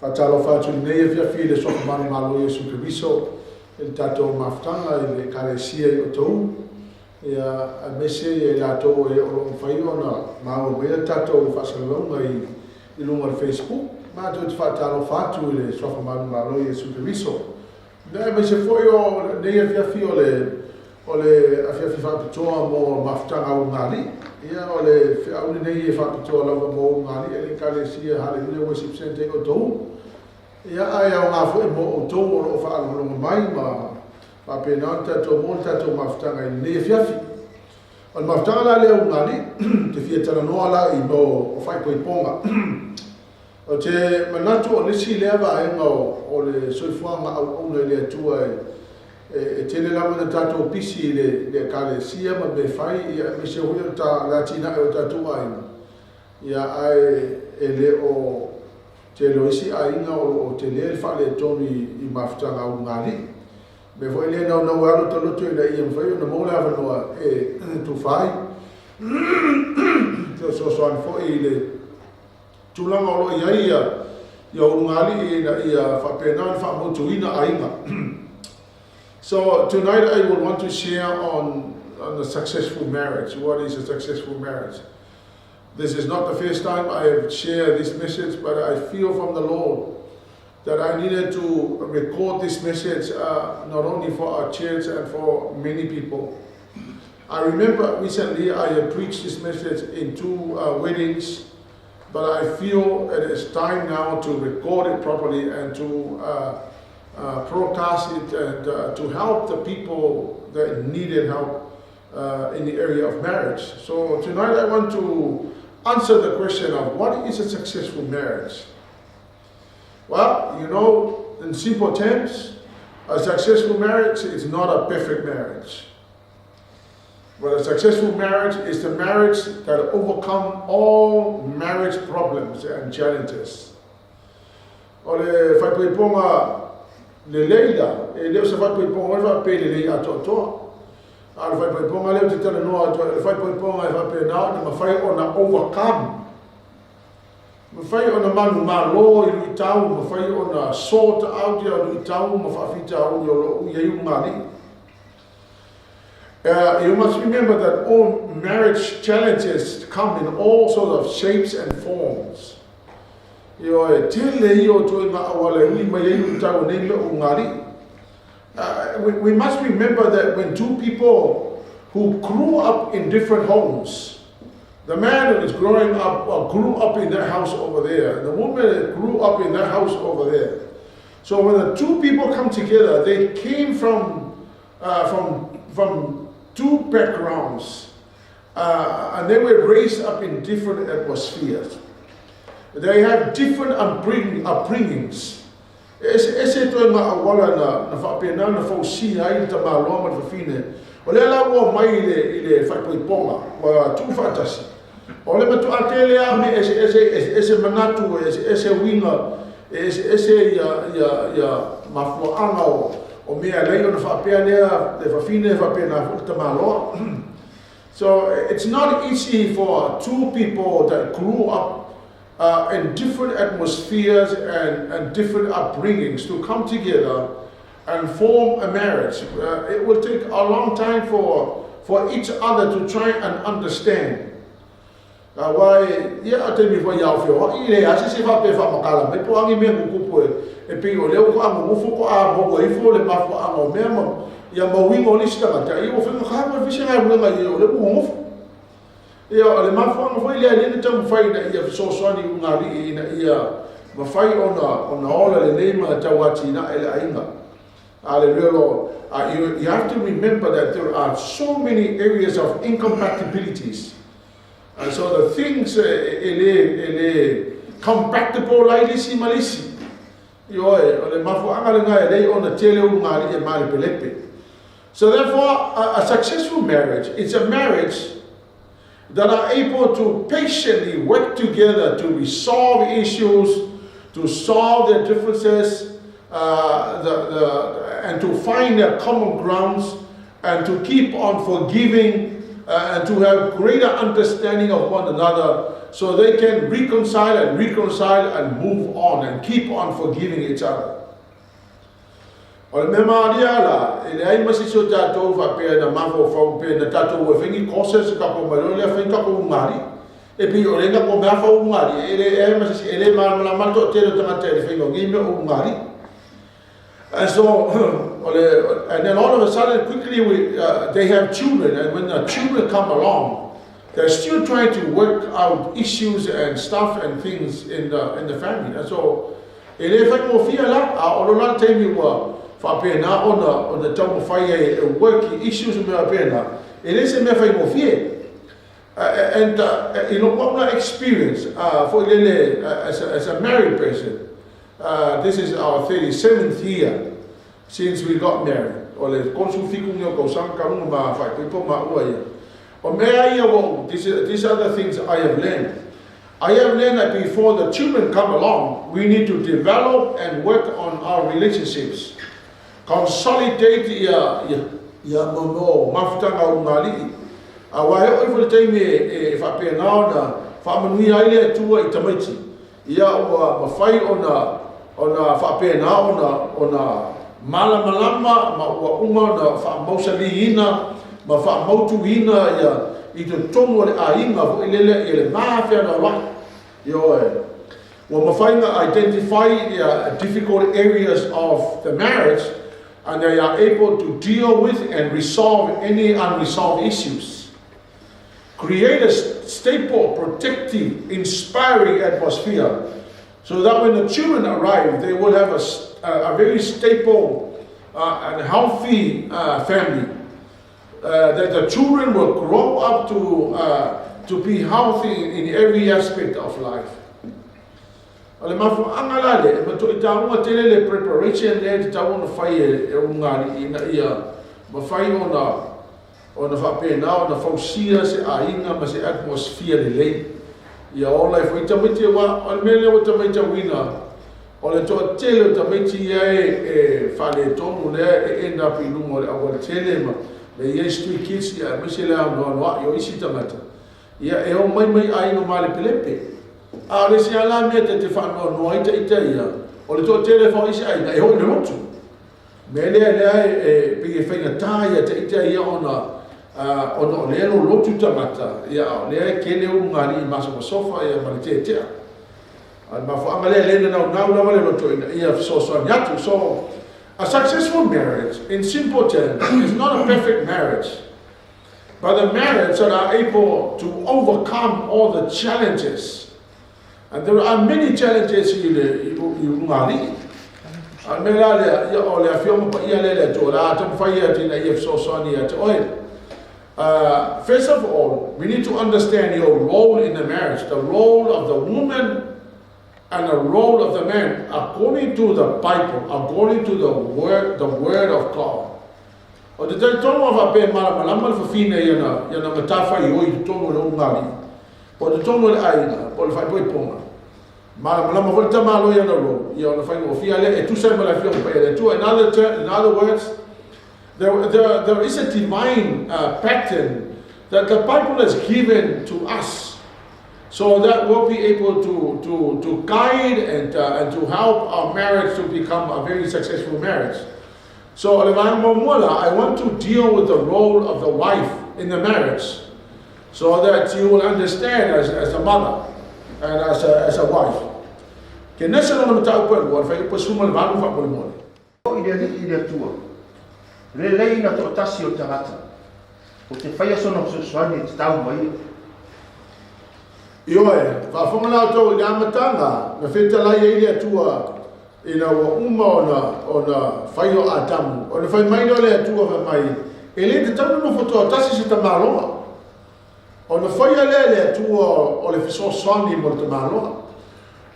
Faatalofa atu i lenei afiafi i le Suafa manumalo o Iesu Keriso i le tatou mafutaga i le Ekalesia i Otahuhu, ia aemaise ia i latou e o lo o mafai ona maua mai le tatou faasalalauga i luga o le Facebook. Matou te faatalofa atu i le Suafa manumalo o Iesu Keriso. Ia aemaise foi o lenei afiafi o le afiafi faapitoa mo mafutaga a ulugalii. Ia o le feau lenei e faapitoa lava mo ulugalii a le Ekalesia Hallelujah Worship Centre i Otahuhu. Ia ae aoga foi mo outou o lo o faalogologo mai ma faapena ona tatou maua le tatou mafutaga i lenei afiafi. O le mafutaga la lea ulugalii, te fia talanoa la i mea o faaipoipoga. Ou te manatu o le isi lea vaega o le soifuaga auauna i le Atua e tele lava ina tatou pisi i le Ekalesia ma mea fai, ia aemaise foi o le atinae o tatou aiga, ia ae e le o tele o isi aiga o lo o tele le faaletonu i mafutaga a ulugalii. Mea foi lea naunau ai lota loto ina ia mafai ona maua le avanoa e tufa ai fesoasoani foi i le tulaga o lo o i ai ia ulugalii ina ia faapena ona faamautuina aiga. So tonight I will want to share on a successful marriage. What is a successful marriage? This is not the first time I have shared this message, but I feel from the Lord that I needed to record this message not only for our church and for many people. I remember recently I have preached this message in two weddings, but I feel it is time now to record it properly and to broadcast it and to help the people that needed help in the area of marriage. So tonight I want to answer the question of what is a successful marriage? Well, in simple terms, a successful marriage is not a perfect marriage. But a successful marriage is the marriage that overcome all marriage problems and challenges. O le faaipoipoga lelei la, e le o se faaipoipoga o le faapea lelei atoatoa. A o le faaipoipoga lea ou te talanoa atu ai, o le faaipoipoga e faapena ona mafai ona overcome, mafai ona manumalo i luitau, mafai ona sort out ia luitau ma faafitauli o lo o i ai ulugalii. You must remember that all marriage challenges come in all sorts of shapes and forms. Ioe, tele ia o ituaiga auala e ui mai ai luitau o nei mea o ulugalii. We must remember that when two people who grew up in different homes, the man who is growing up grew up in that house over there, the woman grew up in that house over there. So when the two people come together, they came from two backgrounds, and they were raised up in different atmospheres. They have different upbringings. E ese ituaiga auala na faapena na fausia ai le tamaloa ma le fafine. O lea la ua mai i le faaipoipoga, ua tuu faatasi. O le matuā tele lava mea eseese, eseese manatu, eseese uiga, eseese ia mafuaaga o mea e ala ai ona faapea lea le fafine, faapena foi le tamaloa. So it's not easy for two people that grew up in different atmospheres and different upbringings to come together and form a marriage. It will take a long time for each other to try and understand. Aua ia a taimi foi iā o feoai le a se se faapea faamatala mai po o a ni mea tutupu e pei o lea ua faagogofo faatoa maua ifo le mafuaaga o mea ma ia ma uiga o le isi tagata ia ua faigata ma fai se galuega ia o lea ua gogofo. Ia o le mafuaaga foi lea lea na taumafai ina ia fesoasoani i ulugalii ina ia mafai ona ola lelei ma tau atinae le aiga. Hallelujah, Lord. You have to remember that there are so many areas of incompatibilities. And so the things e le compatible ai le isi ma le isi. Ioe, o le mafuaaga lena e ala ai ona tele ulugalii e malepelepe. So therefore, a successful marriage is a marriage that are able to patiently work together to resolve issues, to solve their differences, and to find their common grounds, and to keep on forgiving, and to have greater understanding of one another. so they can reconcile and reconcile and move on and keep on forgiving each other. O le mea malia la, e leai ma se isi o tatou faapea na mafaufau pe na tatou e fai ni courses tatou mai loa lea fai ni tatou ulugalii. E pei o lea na tatou mea fau ulugalii, e leai ma se isi, e le malamalama le toatele o tagata i le faiga o nei mea o ulugalii. And so, and then all of a sudden, quickly, they have children, and when the children come along, they're still trying to work out issues and stuff and things in the family. And so, e le faigofie la, a o lo la le taimi ua faapena ona taumafai ai e work i issues ma mea faapena, e le se mea faigofie. And i lou au la experience, foi lele, as a married person, this is our 37th year since we got married. O le 37 ni o tausaga talu ona ma faaipoipo maua ia. O mea ia ua, these are the things I have learned. I have learned that before the children come along, we need to develop and work on our relationships. Consolidate ia mo mo mafutaga ulugalii. Aua e oo ifo le taimi e faapena ona faamanuia ai le Atua i tamaiti. Ia ua mafai ona faapena ona malamalama ma ua uma ona faamausaliina ma faamautuina ia i totonu o le aiga foi lele ia le mafeanoaloai. Ioe. Ua mafai ona identify ia difficult areas of the marriage, and they are able to deal with and resolve any unresolved issues. Create a stable, protective, inspiring atmosphere so that when the children arrive, they will have a very stable and healthy family. That the children will grow up to be healthy in every aspect of life. O le mafuaaga la le, e matuai taua tele le preparation lea e tatau ona fai e ulugalii ina ia mafai ona faapena ona fausia se aiga ma se atmosphere lelei. Ia ola ai foi tamaiti aua o le mea lea ua ta matauina o le toatele o tamaiti ia e faaletonu lea e end up i luga o le aualatele ma le i ai street kids ia aemaise le anoanoai o isi tagata. Ia e omai mai aiga malepelepe. A o le isi lava la mea ta te faanoanoa ai ita ia, o le toatele foi o isi aiga e oo i le lotu. Mea lea e pei e faigata ia te ita ia ona o lea e lolotu tagata, ia a o lea e tele ulugalii masofasofa ia ma le tetea. A o le mafuaaga lea lea na naunau lava le loto ina ia fesoasoani atu. So, a successful marriage, in simple terms, is not a perfect marriage, but a marriage that are able to overcome all the challenges. And there are many challenges i le i ulugalii. A o le mea la lea, ia o le afioga paia lea le Atua, la taumafai atu ina ia fesoasoani ia te oe. First of all, we need to understand your role in the marriage, the role of the woman and the role of the man, according to the Bible, according to the word of God. O te talitonu a faapea malamalama le fafine i ana matafaioi i totonu o le ulugalii, po o totonu o le aiga, po o le faaipoipoga. Malamalama foi le tamaloa i ana role, ia ona faigofie lea e tusa ai ma le afioga paia le Atua. In other words, there is a divine pattern that the Bible has given to us so that we'll be able to guide and to help our marriage to become a very successful marriage. So, o le vaega muamua la, I want to deal with the role of the wife in the marriage so that you will understand as a mother and as a wife. Kenese lona mataupu e lua, o le fuaiupu 18 faamolemole. I le Alii i le Atua, lelei na toatasi o le tagata, o te faia sona fesoasoani e tatau ma ia. Ioe, faafofoga la outou i le amataga, na fetalai ai le Atua ina ua uma ona fai o Atamu. Ona fai mai lea o le Atua fai mai, e le tatau ona nofo toatasi se tamaloa. Ona faia lea e le Atua o le fesoasoani mo le tamaloa.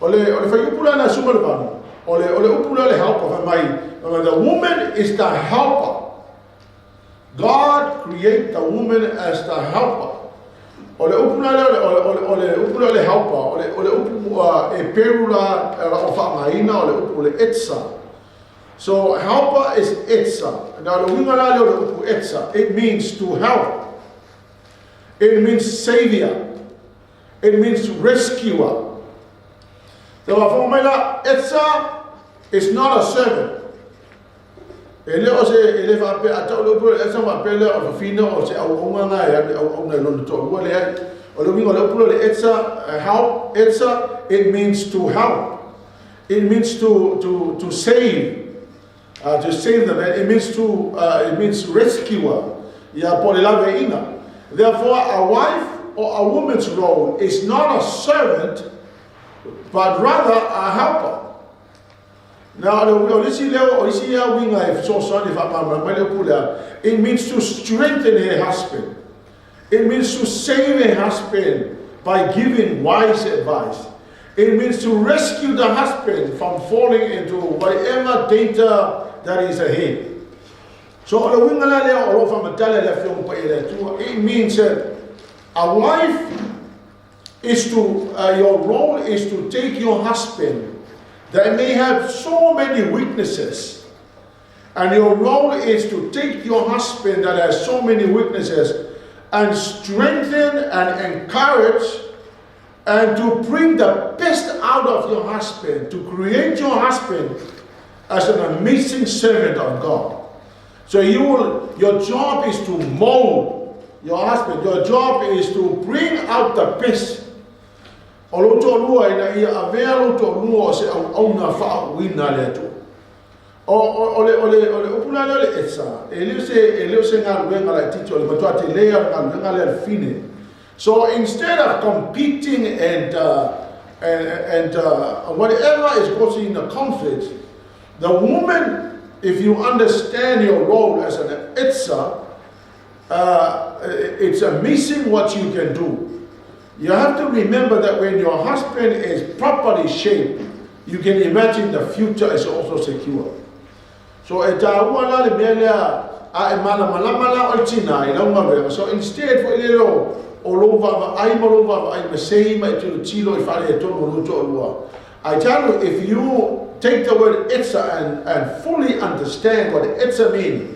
O le fuaiupu lea na 18, o le upu lea le helper fai mai, the woman is the helper. God create the woman as the helper. O le upu la lea, o le upu lea o le helper, o le upu e peru la o faaaogaina o le upu le etsa. So helper is etsa. Now le uiga la lea o le upu etsa, it means to help. It means savior. It means rescuer. Te wā mai la, etsa is not a servant. E le o se, e le whaapea, a tau le upu le etsa whaapea le o whawhina o se au onga ngā e au onga e lona toa le ai. O le uiga o le upu le etsa, help, etsa, it means to help. It means to save. To save them. It means it means rescuer. Ia po le lave ina. Therefore, a wife or a woman's role is not a servant, but rather a helper. Now, o le isi leo, o isi ia uiga e fesoasoani faamalamalama mai le upu lea, it means to strengthen her husband. It means to save her husband by giving wise advice. It means to rescue the husband from falling into whatever danger that is ahead. So, o le uiga la lea o lo faamatala le afioga paia le Atua, it means that a wife is to, your role is to take your husband that may have so many weaknesses. And your role is to take your husband that has so many weaknesses and strengthen and encourage and to bring the best out of your husband, to create your husband as an amazing servant of God. So your job is to mold your husband. Your job is to bring out the best. O lo toalua ina ia avea lo toalua o se auauna faauuina le Atua. O le upu la lea o le etsa, e le o se galuega laitiiti, o le matua telē o le galuega lea le fine. So instead of competing and whatever is causing the conflict, the woman, if you understand your role as an etsa, it's amazing what you can do. You have to remember that when your husband is properly shaped, you can imagine the future is also secure. So e tāua la le mea lea a e malamalama la o le tina i lau galuega. So instead foi le lo o lou vaavaai ma lou vaavaai ma sei ma e tilotilo i faaletonu o lou toalua. I tell you, if you take the word etsa and fully understand what etsa means,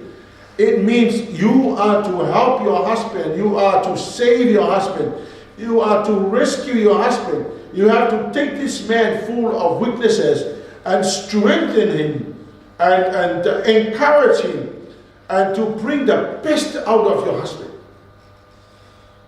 it means you are to help your husband, you are to save your husband, you are to rescue your husband. You have to take this man full of weaknesses and strengthen him and encourage him and to bring the best out of your husband.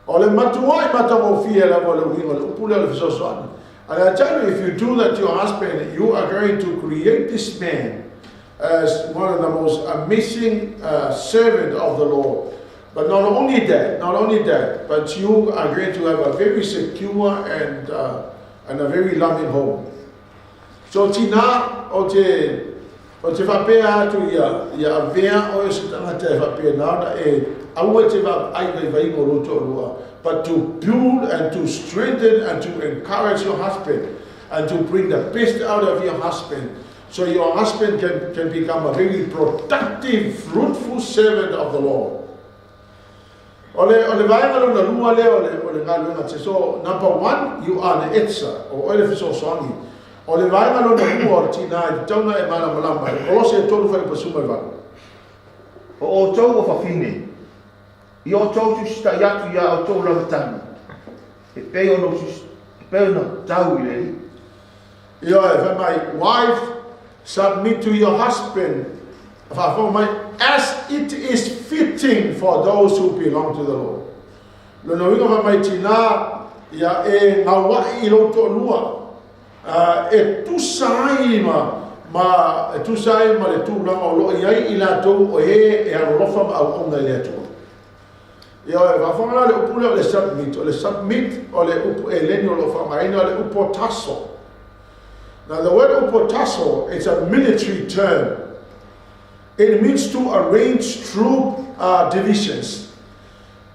O le matua i matagofie lava le uiga o le upu lea o le fesoasoani. And I tell you, if you do that to your husband, you are going to create this man as one of the most amazing servant of the Lord. But not only that, but you are going to have a very secure and a very loving home. So tina o te faapea atu ia ia avea o e se tagata e faapea na e aua te vaai vaivaiga o lou toalua, but to build and to strengthen and to encourage your husband and to bring the best out of your husband so your husband can become a very productive, fruitful servant of the Lord. O le vaega lona lua lea o le galuega te. So, number one, you are the etsa, o oe le fesoasoani. O le vaega lona lua o le tina i tatau ona e malamalama. E Kolose e 3 fuaiupu 18. O outou o fafine, i outou tusitaʻi atu iā outou lava tane, e pei ona tatau i le Alii. Ia, e fai mai, wife, submit to your husband, faafofoga mai, as it is fitting for those who belong to the Lord. Lona uiga fai mai tina, ia e gauaʻi i lou toalua, e tusa ai ma e tusa ai ma le tulaga o loo i ai i latou o e e alolofa ma auauna i le Atua. Ia, e faafofoga la le upu lea o le submit. O le submit, o le upu eleni o loo faaaogaina o le upotasso. Now, the word upotasso is a military term. It means to arrange troop divisions.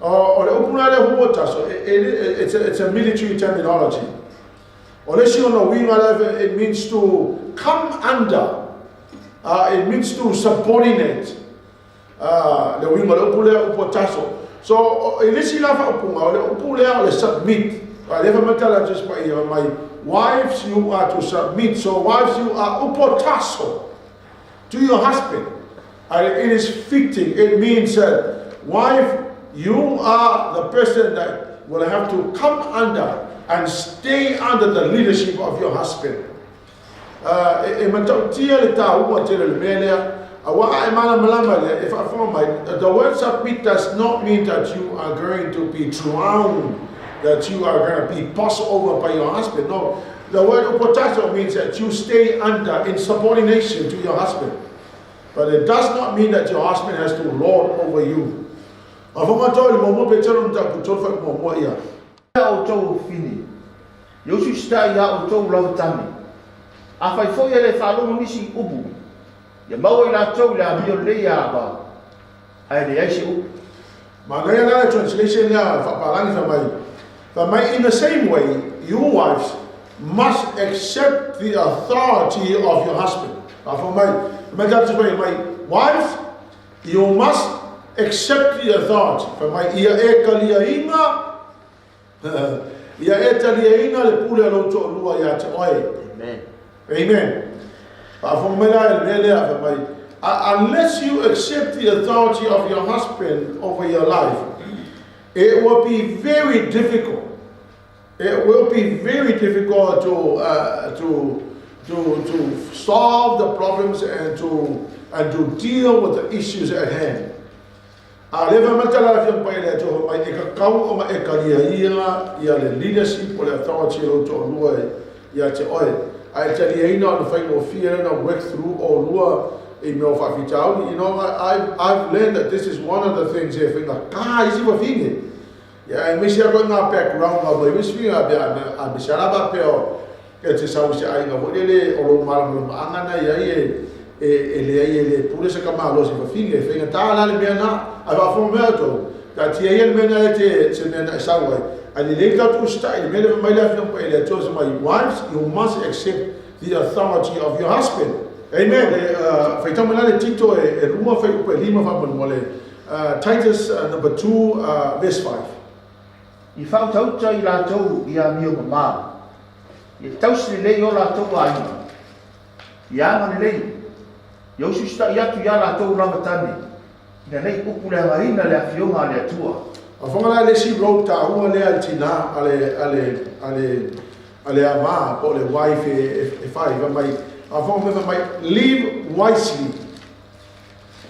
O le upu la le upotasso, it's a military terminology. O le isi ona uiga le, it means to come under. It means to subordinate. Le uiga o le upu lea upotasso. So, i le isi la faaupuga, o le upu lea o le submit. A le faamatala just pa ia mai, wives, you are to submit. So, wives, you are upotasso to your husband. And it is fitting. It means that, wife, you are the person that will have to come under. and stay under the leadership of your husband. E matautia le tāua tele le mea lea, auā a e malamalama lea, e faafofoga mai, the word submit does not mean that you are going to be drowned, that you are going to be bossed over by your husband. No, the word upotato means that you stay under in subordination to your husband. But it does not mean that your husband has to lord over you. Afoga tau le muamua pe telo mataupu tolu fai muamua ia. Ia outou fini, ia usiusitai iā outou lava tane. Afai foi e le faalogo nisi i upu, ia maua i latou i le amio lelei ia ava, ae leai se upu. Manaia la le translation lea faapalagi fai mai, fai mai in the same way you wives must accept the authority of your husband. Fai mai, fai mai tatou fai mai, wives you must accept the authority. Fai mai ia e kaliaina ia e taliaina le pule a lou toalua ia te oe. Amen. Amen. Faafofoga mai la i le mea lea, fai mai, unless you accept the authority of your husband over your life, it will be very difficult. It will be very difficult to solve the problems and to deal with the issues at hand. A le fa matala la fia pai le to mai e ka kau o ma e kalia ia ia le leadership o le authority o to lua ia te oe. A e talia ina o le whai o fia na work through o lua i mea o whaafitauli. I've learned that this is one of the things e whainga ka isi wa fine. Ia e misi a koe ngā background ngā mai misi whinga a misi ala pa peo e te sau se aiga foi lele o lou malamalamaanga na iai e leai e le pule se kamalo se fafine e faigata la le mea na ae faafofoga mai outou taatia ia le mea na e te se mea na e sau ai ae lelei tatou usitai le mea le fai mai le afioga paia le Atua se mai, wives, you must accept the authority of your husband. Amen. Le faitau mai la le Tito e lua fai upu e lima faamolemole, Titus number 2 verse 5. I faautauta i latou i amio mamā, ia tausi lelei o latou aiga, ia aga lelei, ia usiusitai atu iā latou lava tane, ina nei upu leagaina le afioga a le Atua. Afoga la le isi role taua lea le tinā a le amā po o le wife e fai fai mai afoga mai fai mai live wisely.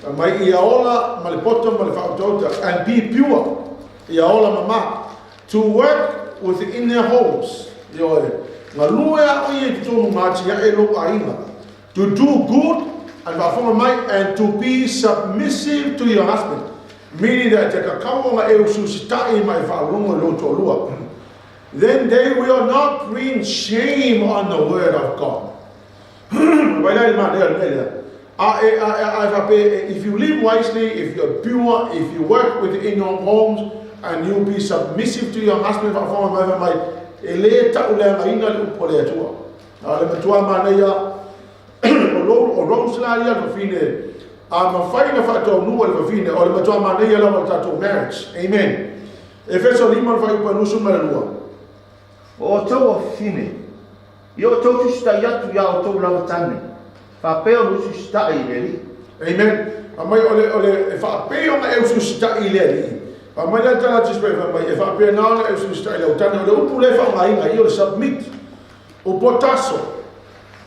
Fai mai ia ola ma le poto ma le faautauta and be pure ia ola mamā to work within their homes. Ioe galue a o ia i totonu ngā atiae lou aiga to do good and faafofoga mai and to be submissive to your husband, meaning that te kakau e usiusita'i ma e faalogo i lou toalua. Then they will not bring shame on the word of God. Vai la le ma le le a e a a a if you live wisely, if you're pure, if you work within your homes and you be submissive to your husband, faafofoga mai fai mai e lē ta'uleagaina le upu o le Atua. A le matua manaia o roles la ia le fafine a mafai na faataunua le fafine o le matua manaia lava le tatou marriage. Amen. Efeso 5 le fuaiupu e 22. O outou o fine, ia outou usiusitai atu iā outou lava tane, faapea ona usiusitai i le Alii. Amen. A mai o le e faapea ona e usiusita'i i le Alii. A mai le tala tis pe mai e faapea na ona e usiusita'i le autane o le upu le faaaogaina i o le submit. Upotaso.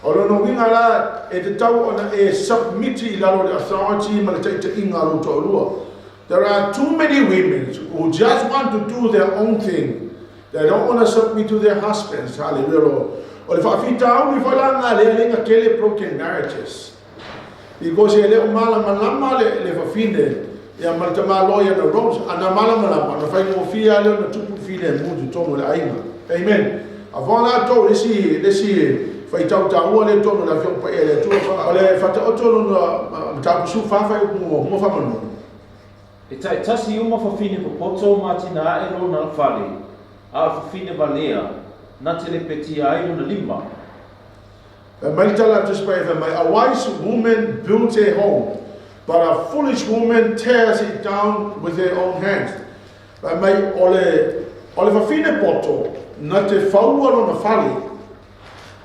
O lona uiga la e tatau ona e submit i lalo le authority ma le taitaiga a lou toalua. There are too many women who just want to do their own thing. They don't want to submit to their husbands. Hallelujah, Lord. O le faafitauli foi la ngā lea lenga kele broken marriages. Because e le o malamalama le fafine ia ma le tamāloa ia na roles ana malamalama na faigofie lea ona tupu fine e mu totonu o le aiga. Amen. Avoa latou le isi faitau taua le tonu le afioga paia le Atua o le fataoto lona mataupu 14 fai muamua faamanu. E ta'itasi uma fafine popoto ma tina a'e lona fale, a o fafine valea, na te lepetia ai lona lima. Mai tala tu spai fai mai, a wise woman builds a home, but a foolish woman tears it down with her own hands. Fai mai o le fafine poto na te faua lona fale,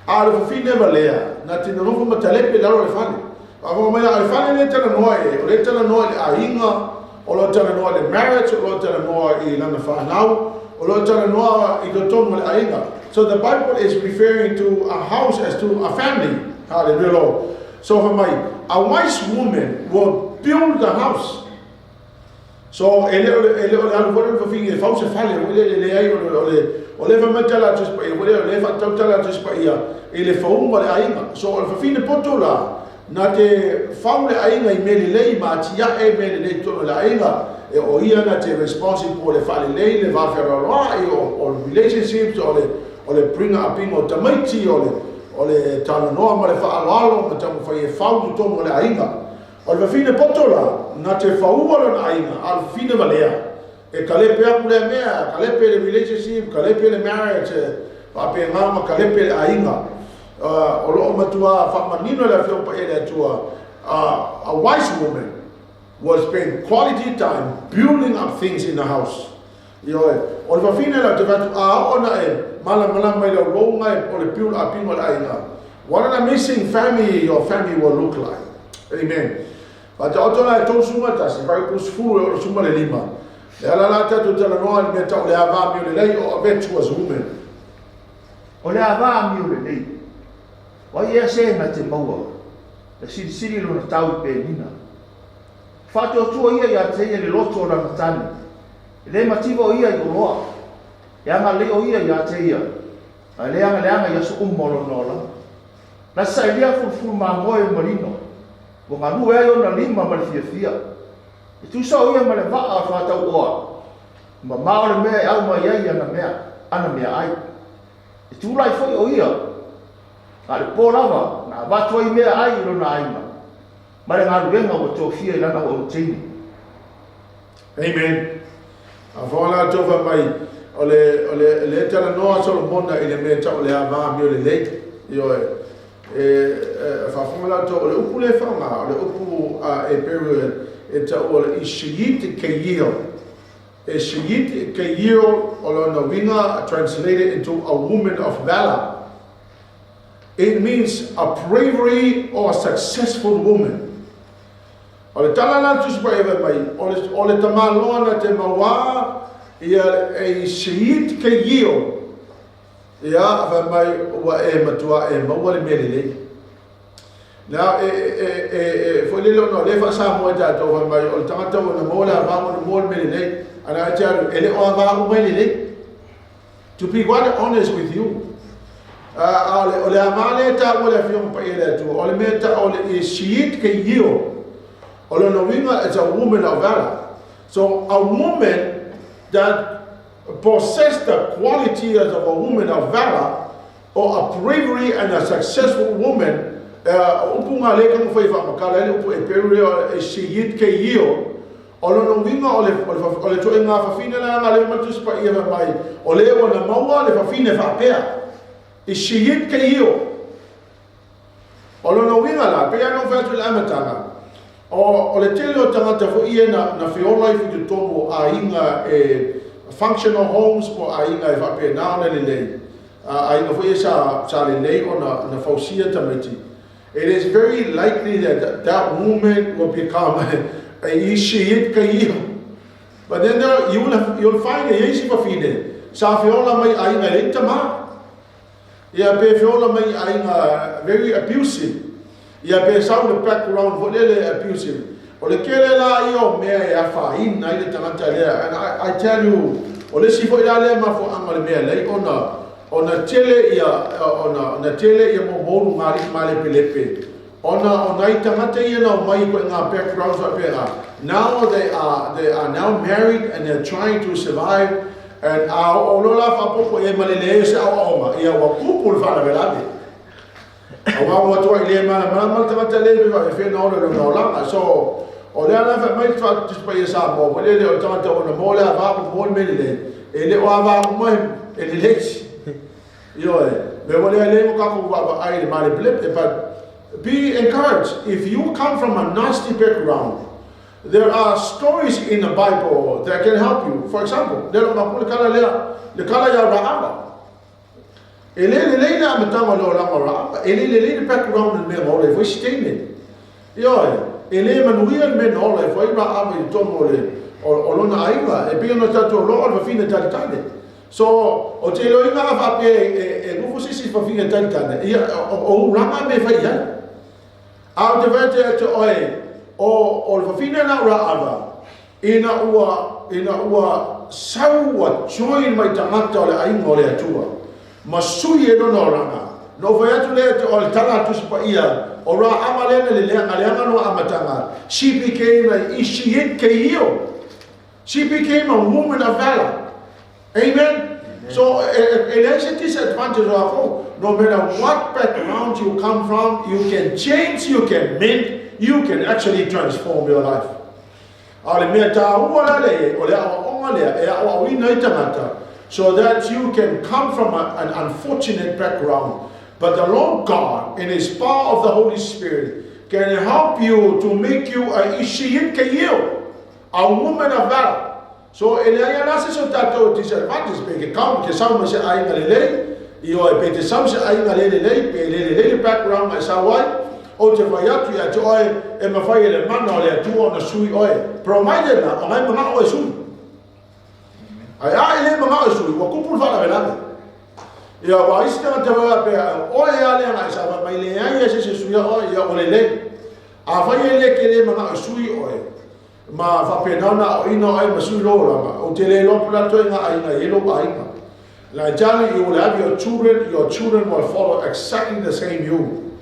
a le fafine valea na te nonofo ma talepe lalo le fale. A mai la le fale le talanoa e, o le talanoa i le aiga, o lo talanoa i le marriage, o lo talanoa i lana whanau, o O lo o talanoa i totonu o le aiga. So the Bible is referring to a house as to a family. Hallelujah, Lord. So fai mai, a wise woman will build the house. So e le o le, e le o le alu foi le fafine e fau se fale, foi le, leai, o le, o le, o le fai mai tala a Tusi Paia, foi le, o le faatatau tala a Tusi Paia i le fauga o le aiga. So o le fafine poto la, na te fau le aiga i mea lelei ma atiae mea lelei i totonu o le aiga, e o ia na te responsible mo le faalelei le va fealoaloai, o le relationships, o le, o le bring up ina o tamaiti, o le, o le talanoa ma le faaaloalo ma taumafai e fau totonu o le aiga. O le fafine poto la, na te faua lona aiga, a o le fafine valea, e kalepe aku lea mea, kalepe le relationship, kalepe le marriage, e faapena ma kalepe le aiga. O lo o matua faamanino le Afioga Paia i le Atua, a wise woman will spend quality time building up things in the house. Ioe, o le fafine la, ou te fai atu, a oo ona e malamalama i lau louga o le build up ina o le aiga, what an amazing family your family will look like. Amen. Faataoto la e 31, fuaiupu 10 e 65. Le ala la tatou talanoa i le mea tau o le ava amio lelei o a virtuous woman. O le ava amio lelei, o ai ea se na te maua, e silisili lona tau i Penina. E faatuatua ia ia te ia i le loto o lana tane, e le mativa o ia i oloa, e agalelei o ia ia te ia, a e le agaleaga i aso uma o lona olaga. Na sailia fulufulu mamoe o Marino, ua galue ai ona lima ma le fiafia. E tusa o ia ma le vaa o le faatauoa, mamao le mea e au mai ai ana mea, ana meaai. E tulai foi o ia, a o le po lava na avatu ai meaai i lona aiga, ma le galuega ua tofia i lana auauna teine. Amen. A fao la tou fai mai, o le, o le, le talanoa Solomona i le mea tau o le ava amio lelei. Ioe. E, e, faafofoga la outou, o le upu lea e faaaoga, o le upu a Eperu e taua o le Ishiyit Keyil. Ishiyit Keyil, o lona uiga, translated into a woman of valor. It means a bravery or a successful woman. O le tala la a le Tusi Paia fai mai, o le, o le tamaloa na te mauā ia e Ishiyit Keyil. Ia, fai mai, ua e matua e maua le mea lelei. Now, e, e, e, e, foi lele ona o lea faa-Samoa i tatou, fai mai, o le tagata ua na maua le ava ua na maua le mea lelei. And I tell you, e le o ava uma e lelei. To be quite honest with you, a o le ava lea e taua e le Afioga Paia i le Atua, o le mea tau o le Shiit ke Yio, o lona uiga, it's a woman of valor. So, a woman that possess the quality of a woman of valor or a bravery and a successful woman, upu ngā lea ka mawhai whaamakala ai le upu e peru lea e Shiyit ke Yio, o lona uiga o le, o le, o le toenga fafine la ngā lea matu spa ia mai, o le ua na maua le fafine whaapea, i Shiyit ke Yio. O lona uiga la, pei lava ona ou fai atu i le amataga, o, o le tele o tagata foi ia na, na feola ifo i totonu o aiga e functional homes po o aiga e faapena ona lelei, a, aiga foi ia sa, sa lelei ona na fausia tamaiti. It is very likely that that woman will become a Ishihit ka ia. But then there, you will have, you'll find e iai si fafine sa feola mai aiga e leai ni tama. Ia pe feola mai i aiga very abusive. Ia pe sau le background foi lele abusive. O le tele la ia o mea e afaina ai le tagata lea. And I, I tell you, o le isi foi la lea mafuaaga o le mea lea ona ona tele ia ona ona tele ia momoulu ngā alii malepelepe ona o nai tagata ia na omai i koe ngā backgrounds faapena. Now they are now married and they're trying to survive and a oo loa la faaopoopo i ai ma le leai o se aoaoga, ia ua tupu le faalavelave. Aua ua matuai le malamalama le tagata lea pe faapefea ona ola i lona olaga. So, o lea la fai mai le Tusi Paia Samoa, foi lele o le tagata ua na maua le ava ua maua le mea lelei, e le o ava uma e lelei. Ioe, me ua lea le mo kākou vaavaai i le malepelepe, but be encouraged if you come from a nasty background. There are stories in the Bible that can help you. For example, lea lo mapu le kala lea, le kala ia Raaba. E le lelei le amataga o le olaga o Raaba, e le lelei le background i le mea na ola ai foi si teine. Ioe, e le manuia le mea na ola ai foi Raaba i totonu o le o, o lona aiga, e pei ona tatou iloa o le fafine talitali. So, ou te iloaina a faapea e nofo se isi fafine talitane, ia, o ulaga me fai i ai. A ou te fai atu ia te oe, o le fafine lena o Raava, ina ua sau ua join mai tagata o le aiga o le Atua, ma sui e lona olaga. Na ou fai atu lea o le tala a Tusi Paia, o Raava lea na le leaga leaga lona amataga. She became a Ishiit Keio. She became a woman of valor. Amen. So, e leai se disadvantage o ako. No matter what background you come from, you can change, you can mend, you can actually transform your life. A o le mea tāua la le, o le aoaoga lea, e aoaoina ai tagata, so that you can come from an unfortunate background. But the Lord God, in His power of the Holy Spirit, can help you to make you a Ishiit a woman of valor. So, e leai ala se so tātou disadvantage, pe ke kau, ke sau ma se aiga lelei, i oe, pe te sau se aiga le lelei, pe le lelei le background mai sau ai, o te fai atu ia te oe, e mawhai e le mana o le Atua ona sui oe. Provided la, o ngai mangao e sui. Ai a e le mangao e sui, ua kupu le faalavelave. Ia, ua isi tagata wea pe, oe a le ngai sa mai le ai e se se suia oe, ia o lelei. A fai e le ke le mangao e sui oe, ma faapena ona aoina oe ma sui lou olaga, ou te le iloa po o le a le ituaiga aiga e i ai lou aiga. Like tell you, you will have your children will follow exactly the same you.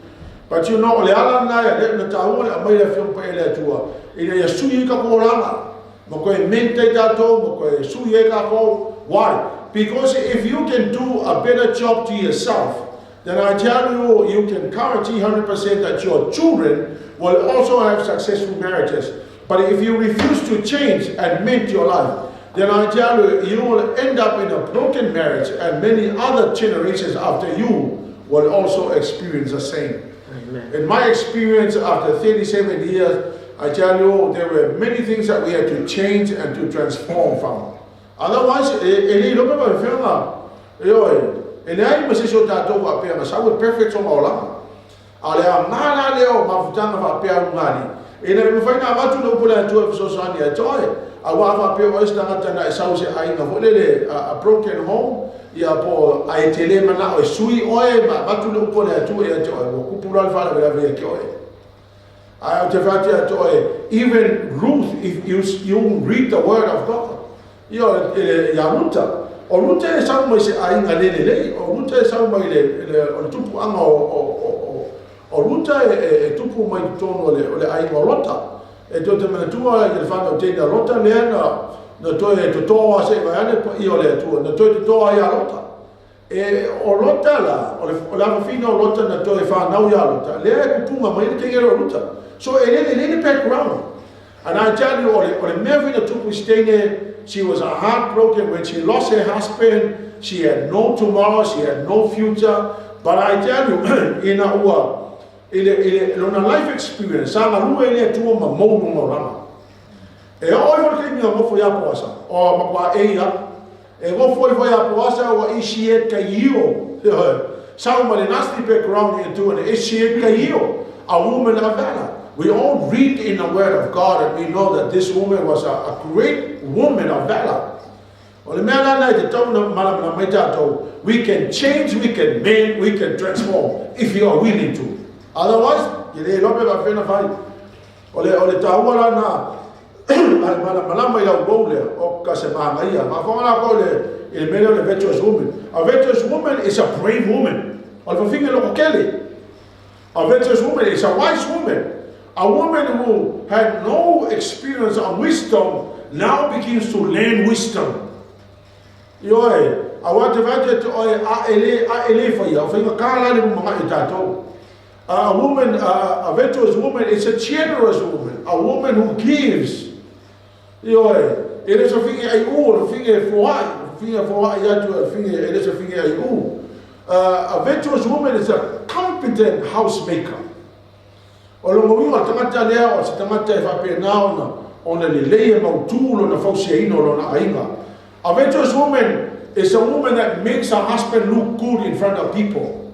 But o le ala lena ia lea na taua le aumai le Afioga Paia a le Atua, ina ia sui ai tatou olaga, ma koe mend ai tatou, ma koe sui ai tatou. Why? Because if you can do a better job to yourself, then I tell you, you can guarantee 100% that your children will also have successful marriages. But if you refuse to change and mend your life, then I tell you, you will end up in a broken marriage, and many other generations after you will also experience the same. Amen. In my experience, after 37 years, I tell you, there were many things that we had to change and to transform from. Otherwise, e le iloa pe faafefea, ioe, e leai ma se isi o tatou faapea na sau e perfect sona olaga. A o le aoga la lea o mafutaga faapea ulugalii, ina ia mafai ona avatu le upu a le Atua e fesoasoani ia te oe. Aua a faapea o oe se tagata na e sau i se aiga foi lele, a broken home, ia po o, ae te le manao e sui oe ma avatu le upu a le Atua ia te oe, ua kupu loa le faalavelave ia te oe. Ae ou te fai atu ia te oe, even Ruth, if you read the word of God, ia ia Ruta, o Ruta e sau mai se aiga le lelei, o Ruta e sau mai le o le tupuaga o Ruta e tupu mai totonu o le aiga o Lota. E tou te manatua i le fanau teine a Lota lea na toe totō a se i vaeane paia o le Atua, na toe totō ai ia Lota. E o Lota la, o le afafine o Lota na toe whanau ia Lota, lea e kupunga mai le teine o Ruta. So e le lelei le background. And I tell you, o le mea foi na tupu i se teine, she was heartbroken when she lost her husband. She had no tomorrow, she had no future. But I tell you, ina ua, i le lona life experience, sa galue i le Atua ma mou lona olaga. E oo ifo le taimi na nofo ia Poasa, o matua e ia, e nofo ifo ia Poasa ua isi e kaio. Sau ma le nasty background i Atua, na isi e kaio. A woman of valor. We all read in the word of God and we know that this woman was a great woman of valor. O le mea la na i te tau na malamalama mai tātou, we can change, we can mend, we can transform, if you are willing to. Otherwise, ke le iloa pe faapefea ona fai. O le taua la na, a le malamalama i lau role lea, o ka se magaia. Faafofoga la koe i le mea lea o le virtuous woman. A virtuous woman is a brave woman. O le fafine loko kele. A virtuous woman is a wise woman. A woman who had no experience on wisdom now begins to learn wisdom. Ioe, aua te fai atu te oe a e le whaia, o whainga kā la le mumanga i tātou. A virtuous woman is a generous woman, a woman who gives. Ioe, e le se fafine ai u, o le fafine e foai, fafine e foai atu, e fafine, e le se fafine ai u. A virtuous woman is a competent housemaker. O lona uiga o le tagata lea o se tagata e faapena ona lelei e mautū lona fausiaina o lona aiga. A virtuous woman is a woman that makes her husband look good in front of people.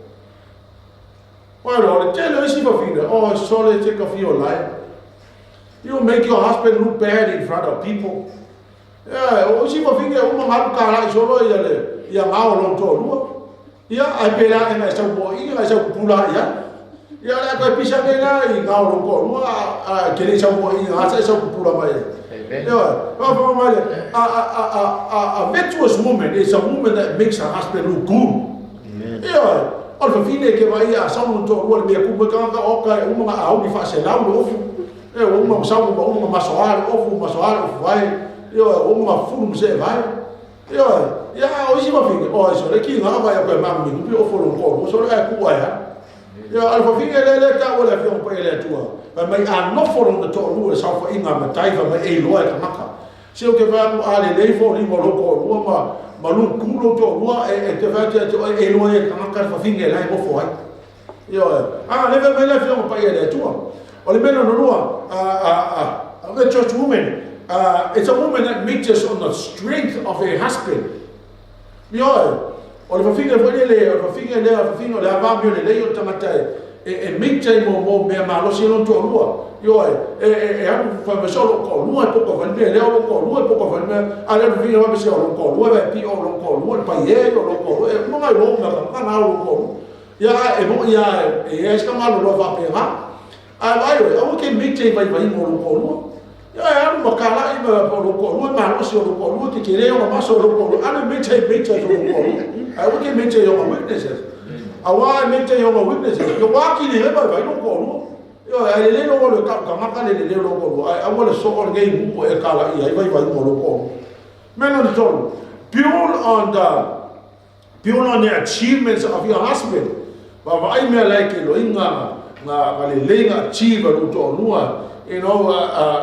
Well, o le tele o isi fafine, oh, sole te ka fio lai. You make your husband look bad in front of people. Ioe, o isi fafine e uma ona alu kalai solo ia le ia gao o lona toalua. Ia, ae pe la e na e sau moaina, na e sau pupula ai ai. Ia, o le a toe pisa nei la i gao o lou toalua, a, a, e te le i sau moaina lava sa e sau pupula mai ai. Ioe, faafofoga mai le, a, a, a, a, a, a virtuous woman is a woman that makes her husband look good. Ioe, o le fafine e te vaai a sau lona toalua i le mea tumu ai tagata oka e uma ona auli faaselau le ofu. Ioe, ua uma ona sau ma uma ona masoa le ofu, masoa le ofu vae. Ioe, ua uma ona fufulu ma see vae. Ioe, ia a o isi fafine, oi sole ki ngā vai a koe magu minupi o folo ko, sole ai ku ai ha. Ioe, a le fafine le le ta o le afioga paia le Atua. Fai mai a nofo lona toalua i le saofaiga a matai fai mai e iloa e tagata. Se ou te fai atu a lelei foliga o lou toalua ma ma luku lou toalua e e te fai atu ia te oe e iloa ai e tagata le fafine la e nofo ai. Ioe, a lea fai mai le afioga paia i le Atua. O le mea lona lua, a a a the church woman, it's a woman that majors on the strength of her husband. Ioe, o le fafine foi lele, o le fafine lea, o le fafine o le ava amio lelei o le tagata e, e, e meita i mo, mo mea malosi e lona toalua. Ioe, e, e, e alu fai mai se o lou toalua e poko fai le mea lea, o lou toalua e poko fai le mea, a le fafine fai mai se o lou toalua e vai pio, o lou toalua le paie, o lou toalua, e uma ngai lou mea, ka na o lou toalua. Ia, e moi lava, e i ai se tamāloloa faapena. Ae vaai oe, aua e te meita i vaivaiga o lou toalua. Ia, e alu ma kalai ma o lou toalua e malosi, o lou toalua e tetele ona maso, o lou toalua, alu e meita i meita i lou toalua. Ae aua e te meita i ona weaknesses. Aua e meita i ona weaknesses, ia ua atili ai vaivai lou toalua. Ioe, ae lelei lou alu e tau tagata le lelei o lou toalua, ae aua le soo lenei nuu e kalaia ai vaivaiga o lou toalua. Mea lona tolu, build on the Build on the achievements of your husband. Vaavaai mea la e ke loiga nga nga lelei nga achieve a lou toalua. You know,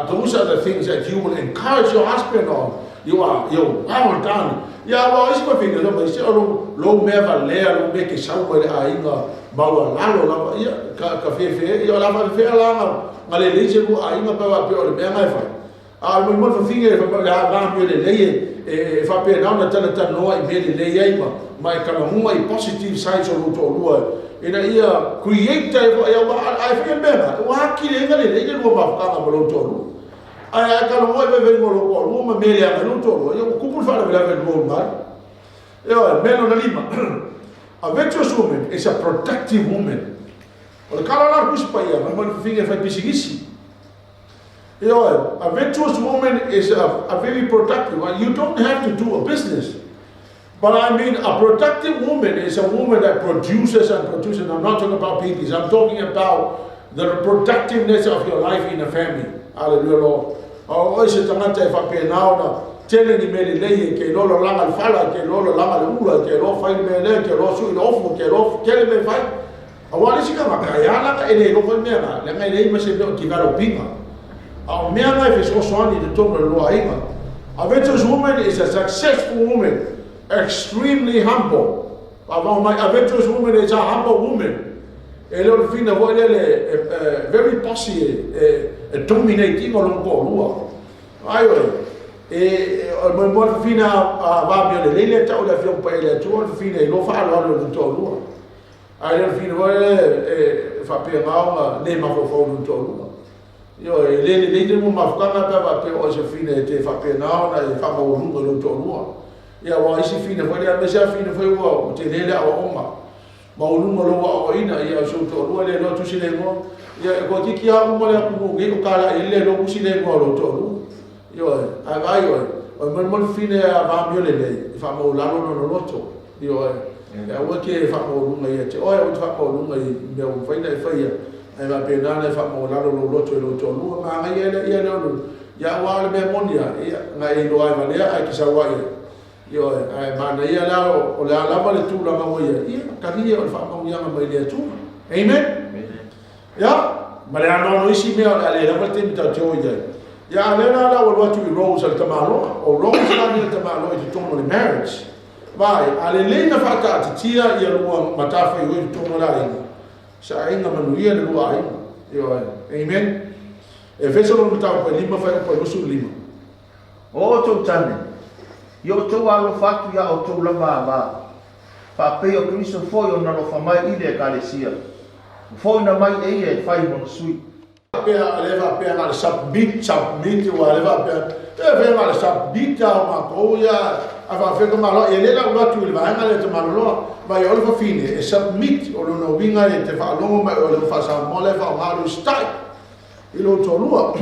those are the things that you will encourage your husband on. You are, you well done. Ia aua o isi mafine so mai se o lou, lou mea valea, lou mea ke sau mai le aiga maualalo lava. Ia, ka, ka fefe, ia o le a faafefea la nga, nga lelei se lua aiga pe faapea o le mea nga e fai. A o le molimoli fafine e fai mai a va mea lelei e, e faapena ona talatalanoa i mea lelei ai ma, ma e talanoa i positive sides o lou toalua ina ia create ai foi aua a e faia le mea lena, ua atili ai ona lelei le lua mafutaga ma lou toalua. Ae a e talanoa i vaivaiga o lou toalua ma mea leaga ai lou toalua, ia ua tupu le faalavelave i le lua ulugalii. Ioe, mea lona lima, a virtuous woman is a productive woman. O le tala la a le Tusi Paia, fai mai le fafine e fai pisinisi. Ioe, a virtuous woman is a very productive one. You don't have to do a business. But I mean, a productive woman is a woman that produces and produces. I'm not talking about babies. I'm talking about the productiveness of your life in a family. Hallelujah, Lord. O oe se tagata e faapena ona tele ni mea lelei e ke iloa lalaga le fala, e ke iloa lalaga le ula, e ke iloa fai le mea lea, e ke iloa sui le ofu, e ke iloa tele mea e fai. Aua le isi tagata, e ala ka e le iloa foi mea na, leaga e leai ma se mea o develop-ina. A o mea na e fesoasoani i totonu o le lua aiga. A virtuous woman is a successful woman, extremely humble. Faavao mai, a virtuous woman is a humble woman. E le o le fina foi lele e, e, very bossy e, e, e dominate ina lona toalua. Ai oe, e, o le moemoe le fafine a va mea lelei lea tau le afioga paia i le Atua, o le fafine e iloa faaaloalo i lona toalua. Ae le o le fina foi lea e faapena ona le mafaufau i lona toalua. Ioe, e le lelei le mafutaga pe a faapea o se fina e te faapena ona e faamaualuga i lou toalua. Ia, aua o isi fina foi lea, aemaise lava fina foi ua tele le aoaoga. Maualuga lou aoaoina, ia o si ou toalua le iloa tusi le igoa. Ia, e toaitiiti lava uma le atunuu nei o talai ai le iloa tusi le igoa o lou toalua. Ioe, ae vaai oe, o le molimoli fine a vaamio lelei, e faamaualalo lona loto. Ioe, e aua e te faamaualuga ia te oe, aua e te faamaualuga i mea ua mafai ona e faia, ae faapena ona e faamaualalo lou loto i lou toalua, manaia lea ia lea o le, ia aua o le mea moni lava, ia, na e iloa ai valea ae te sau ai ai. Ioe, ae manaia la o le a lava le tulaga ua i ai, ia, talia o le faamanuiaga mai le Atua. Amen? Ia, ma le anoano isi mea o le a le lava le taimi tatou te o i ai. Ia, a o lea la o le a ou alu atu i roles a le tamaloa. O roles la nei a le tamaloa i totonu o le marriage. Vaai, a lelei na faataatitia ia lua matafaioi i totonu o le aiga, se aiga manuia le lua aiga. Ioe. Amen. Efeso lona mataupu e 5 fuaiupu e 25. O outou tane, ia outou alofa atu iā outou lava ava, faapei o Keriso foi ona alofa mai i le Ekalesia, ua foina mai e ia e fai mona sui. Faapea, lea faapea na o le submit, submit, aua lea faapea, e fai na o le submit lava o matou ia, a faapefea tamaloa, ia lea la ua alu atu i le vaega lea tamaloloa, ma ia o le fafine e submit, o lona uiga e te faalogo mai o le faa-Samoa lea e faaaoga o le usitai i lou toalua.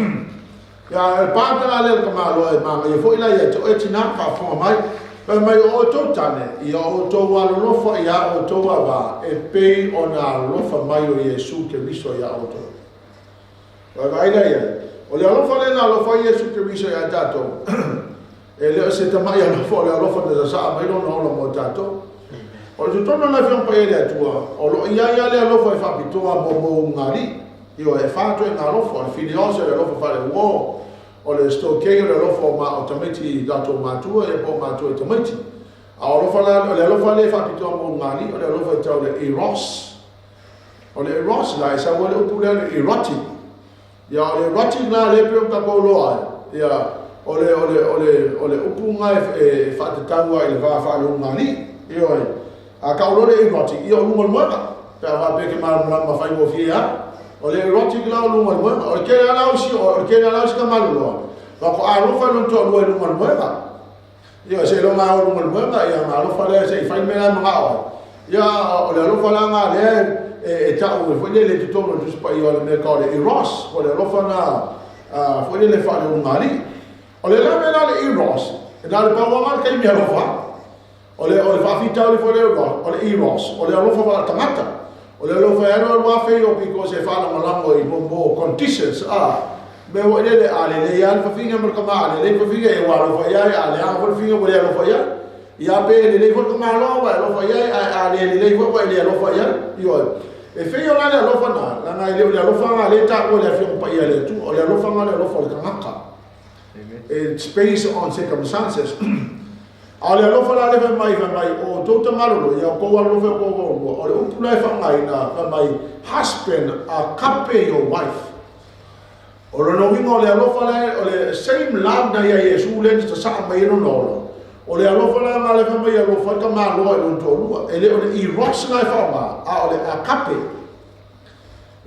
Ia, o le part la lea o le tamaloa e manaia foi la ia te oe tinã, faafofoga mai, fai mai o outou tane, ia outou alolofa ia outou avā, e pei ona alofa mai o Iesu Keriso ia outou. Vaavaai la i ai. O le alofa lea na alofa ai Iesu Keriso ia tatou, e le o se tamai alofa, o le alofa na sasaa mai lona ola mo tatou. O le totonu o le Afioga Paia i le Atua, o lo o i ai lava le alofa e faapitoa mo ulugalii. Ioe, e fa ituaiga alofa, o le philios, o le alofa faale-uo, o le storge, o le alofa o tamaiti i latou matua, ia po o matua i tamaiti. A o alofa la, o le alofa lea e faapitoa mo ulugalii, o le alofa e tau o le eros. O le eros la, e sau ai le upu lea o le erotic. Ia, o le erotic la lea e pei ona tatou iloa ai, ia, o le, o le, o le, o le upu lena e faatatau ai i le va faaleulugalii. Ioe. A tau loa le erotic, ia o luga o le moega. Pe a faapea e te malamalama faigofie lava. O le erotic la o luga o le moega. O le tele lava la o isi, o le tele lava la o isi tamaloloa, faatoa alofa i lona toalua i luga o le moega. Ia, seiloga lava o luga o le moega, ia ona alofa lea se i fai le mea la e manao ai. Ia, o le alofa la lena lea e tau foi lele i totonu o le Tusi Paia o le mea e tau o le eros, o le alofa lena foi lele faaleulugalii. O le la mea la le eros, na o le pau lava le taimi alofa ai. O le, o le faafitauli foi lea o le eros, o le alofa faaletagata. O le alofa e alu alu lava fail because e faalagolago i mo conditions a mea foi lele, a lelei lava le fafine ma le tama, a lelei le fafine e ua alofa i ai, a leaga foi le fafine ua le alofa i ai. Ia pe lelei foi le tamaloa ua e alofa i ai, ae a le lelei foi ua e le alofa i ai. Ioe. E fail la le alofa lena, leaga e le o le alofa lena lea e taua e le Afioga Paia a le Atua, o le alofa lena o le alofa o le tagata. It's based on circumstances. A o le alofa la lea fai mai, fai mai, o outou tamalolo, ia outou alolofa i outou toalua. O le upu la e faaaogaina, fai mai, husband, agape your wife. O lona uiga o le alofa la, o le same love na ia Iesu lea na sasaa mai ai lona ola. O le alofa la na lea fai mai alofa ai tamaloa i lona toalua. E le o le eros la e faaaoga, a o le agape.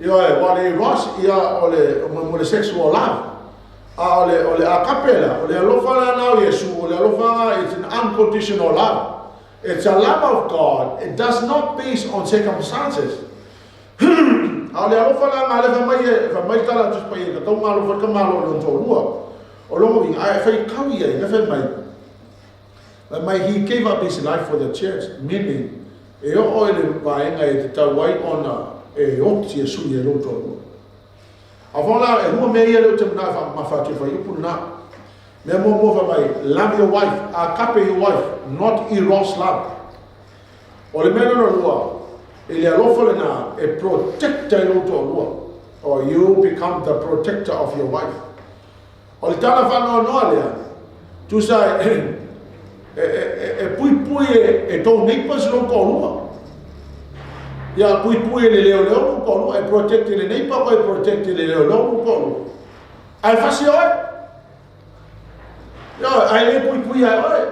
Ioe, aua o le eros, ia, o le, mo le sexual love. A o le, o le agape la, o le alofa la na o Iesu, o le alofa na, it's an unconditional love. It's a love of God, it does not base on circumstances. A o le alofa la na lea fai mai, fai mai le tala a le Tusi Paia, e tatau ona alofa ai le tamaloa i lona toalua. O lona uiga, a e faitau i ai, lea fai mai, Fai mai, He gave up his life for the church, meaning, e oo i le vaega e tatau ai ona e oti e sui ai lou toalua. A fao la, e lua mea ia lea ou te manao e faamamafa atu i le fuaiupu lena. Mea muamua fai mai, love your wife, agape your wife, not eros love. O le mea lona lua, i le alofa lena e protect ai lou toalua, or you become the protector of your wife. O le tala faanoanoa lea, tusa e puipui e tou neighbours lou toalua. Ia puipui e le leoleo lou toalua, e protect e le neighbour koe e protect e le leoleo lou toalua. Ae fasi oe. Ioe, ae le puipuia e oe.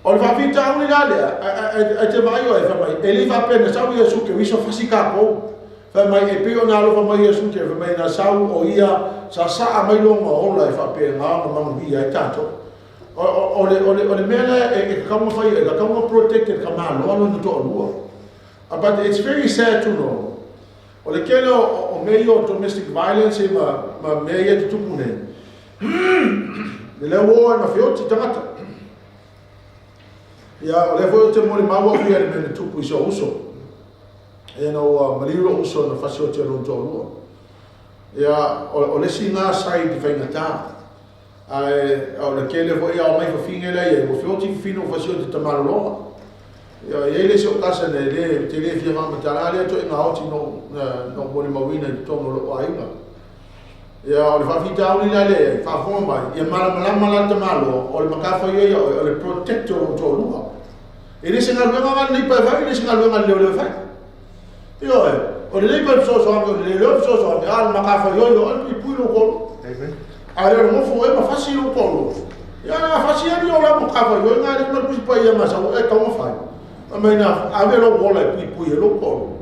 O le faafitauli la lea, ae te vaai oe, fai mai, e le i faapea na sau Iesu Keriso fasi tatou. Fai mai, e pei ona alofa mai Iesu Keriso, fai mai, na sau o ia sasaa mai lona ola e faapena ona manuia ai tatou. O le mea lea e tatau ona fai, e tatau ona protect e le tamaloa lona toalua. But it's very sad to know, o le tele o mea ia o domestic violence ma mea ia e tutupu nei, lea ua oo ina feoti tagata. Ia, o lea foi ou te molimau au ia i le mea na tupu i si ou uso. Ia, ina ua maliu lou uso na fasioti e lona toalua. Ia, o le isi na side faigata. Ae, o le tele foi a omai fafine la i ai, ua feoti fafine ua fasioti i tamalologa. Ia, e i ai le isi o cousin e le, te le fia faamatala lea ituaiga oti na ou molimauina i totonu o lou aiga. Ia, o le faafitauli la lea i ai, faafofoga mai, ia malamalama la le tamaloa, o le matafaioi a oe, o le protect o lou toalua. E le se galuega la le neighbour e fai, e le se galuega a le leoleo e fai. Ioe, o le neighbour e fesoasoani, o le leoleo e fesoasoani, a o le matafaioi a oe, puipui lou toalua. A le o le nofo oe ma fasi lou toalua. Ia, a fasi alii o lau matafaioi na alii ma le Tusi Paia ma sau e tatau ona fai. Fai mai na ave lou ola e puipui ai lou toalua.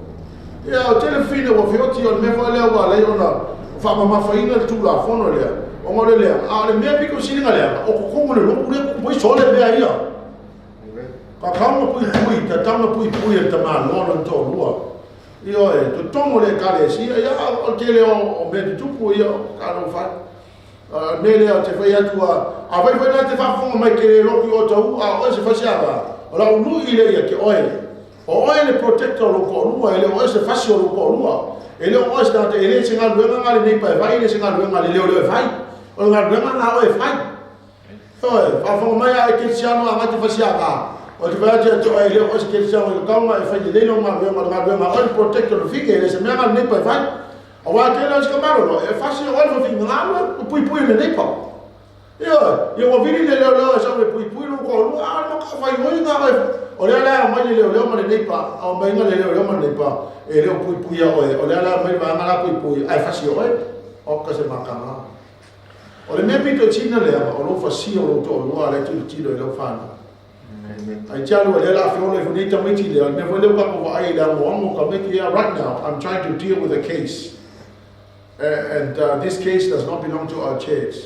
Ia, o tele fafine ua feoti, o le mea foi lea ua ala ai ona faamamafaina le Tulafono lea, ona o le leaga, a o le mea pito sili ona leaga, o totonu o le lotu lea e tutupu ai sole mea ia. Tatau ona puipui, tatau ona puipui e le tamaloa lona toalua. Ioe, totonu o le ekalesia, ia, o le tele o mea tutupu, ia, talofa e. O le mea lea ou te fai atu, afai foi la e te faafofoga mai e te le lotu i Otahuhu a o oe se fasi ava, o lau lui lea ia te oe. O oe le protector o lou toalua, e le o oe se fasi o lou toalua. E le o oe se tagata, e le se galuega lena a le neighbour e fai, e le se galuega a le leoleo e fai. O le galuega lena a oe e fai. Ioe, faafofoga mai a e kerisiano a gata fasi ava, ou te fai atu ia te oe, e le o oe se kerisiano e tatau ona e fai lelei lau galuega, o le galuega a oe le protector o le fine, e le se mea lena a le neighbour e fai. Aua e tele ai si tamalolo e fasi o oe le fafine galue o puipui i le neighbour. Ioe, ia ua vili le leoleo e sau e puipui lou toalua, a o le matafaioi na oe. O lea la e aumai le leoleo ma le neighbour, aumaiga le leoleo ma le neighbour e le o puipuia oe, o lea la e aumai le vaega la puipui ae fasi e oe. Oka se makaga. O le mea pito i sina leaga, o lou fasia o lou toalua a la e tilotilo i lau fanau. I tell you, o lea o le a feola ifo nei tamaiti lea, o le mea foi lea ua tatou vaai i le amoamo o tamaiti ia, right now, I'm trying to deal with a case. And this case does not belong to our church.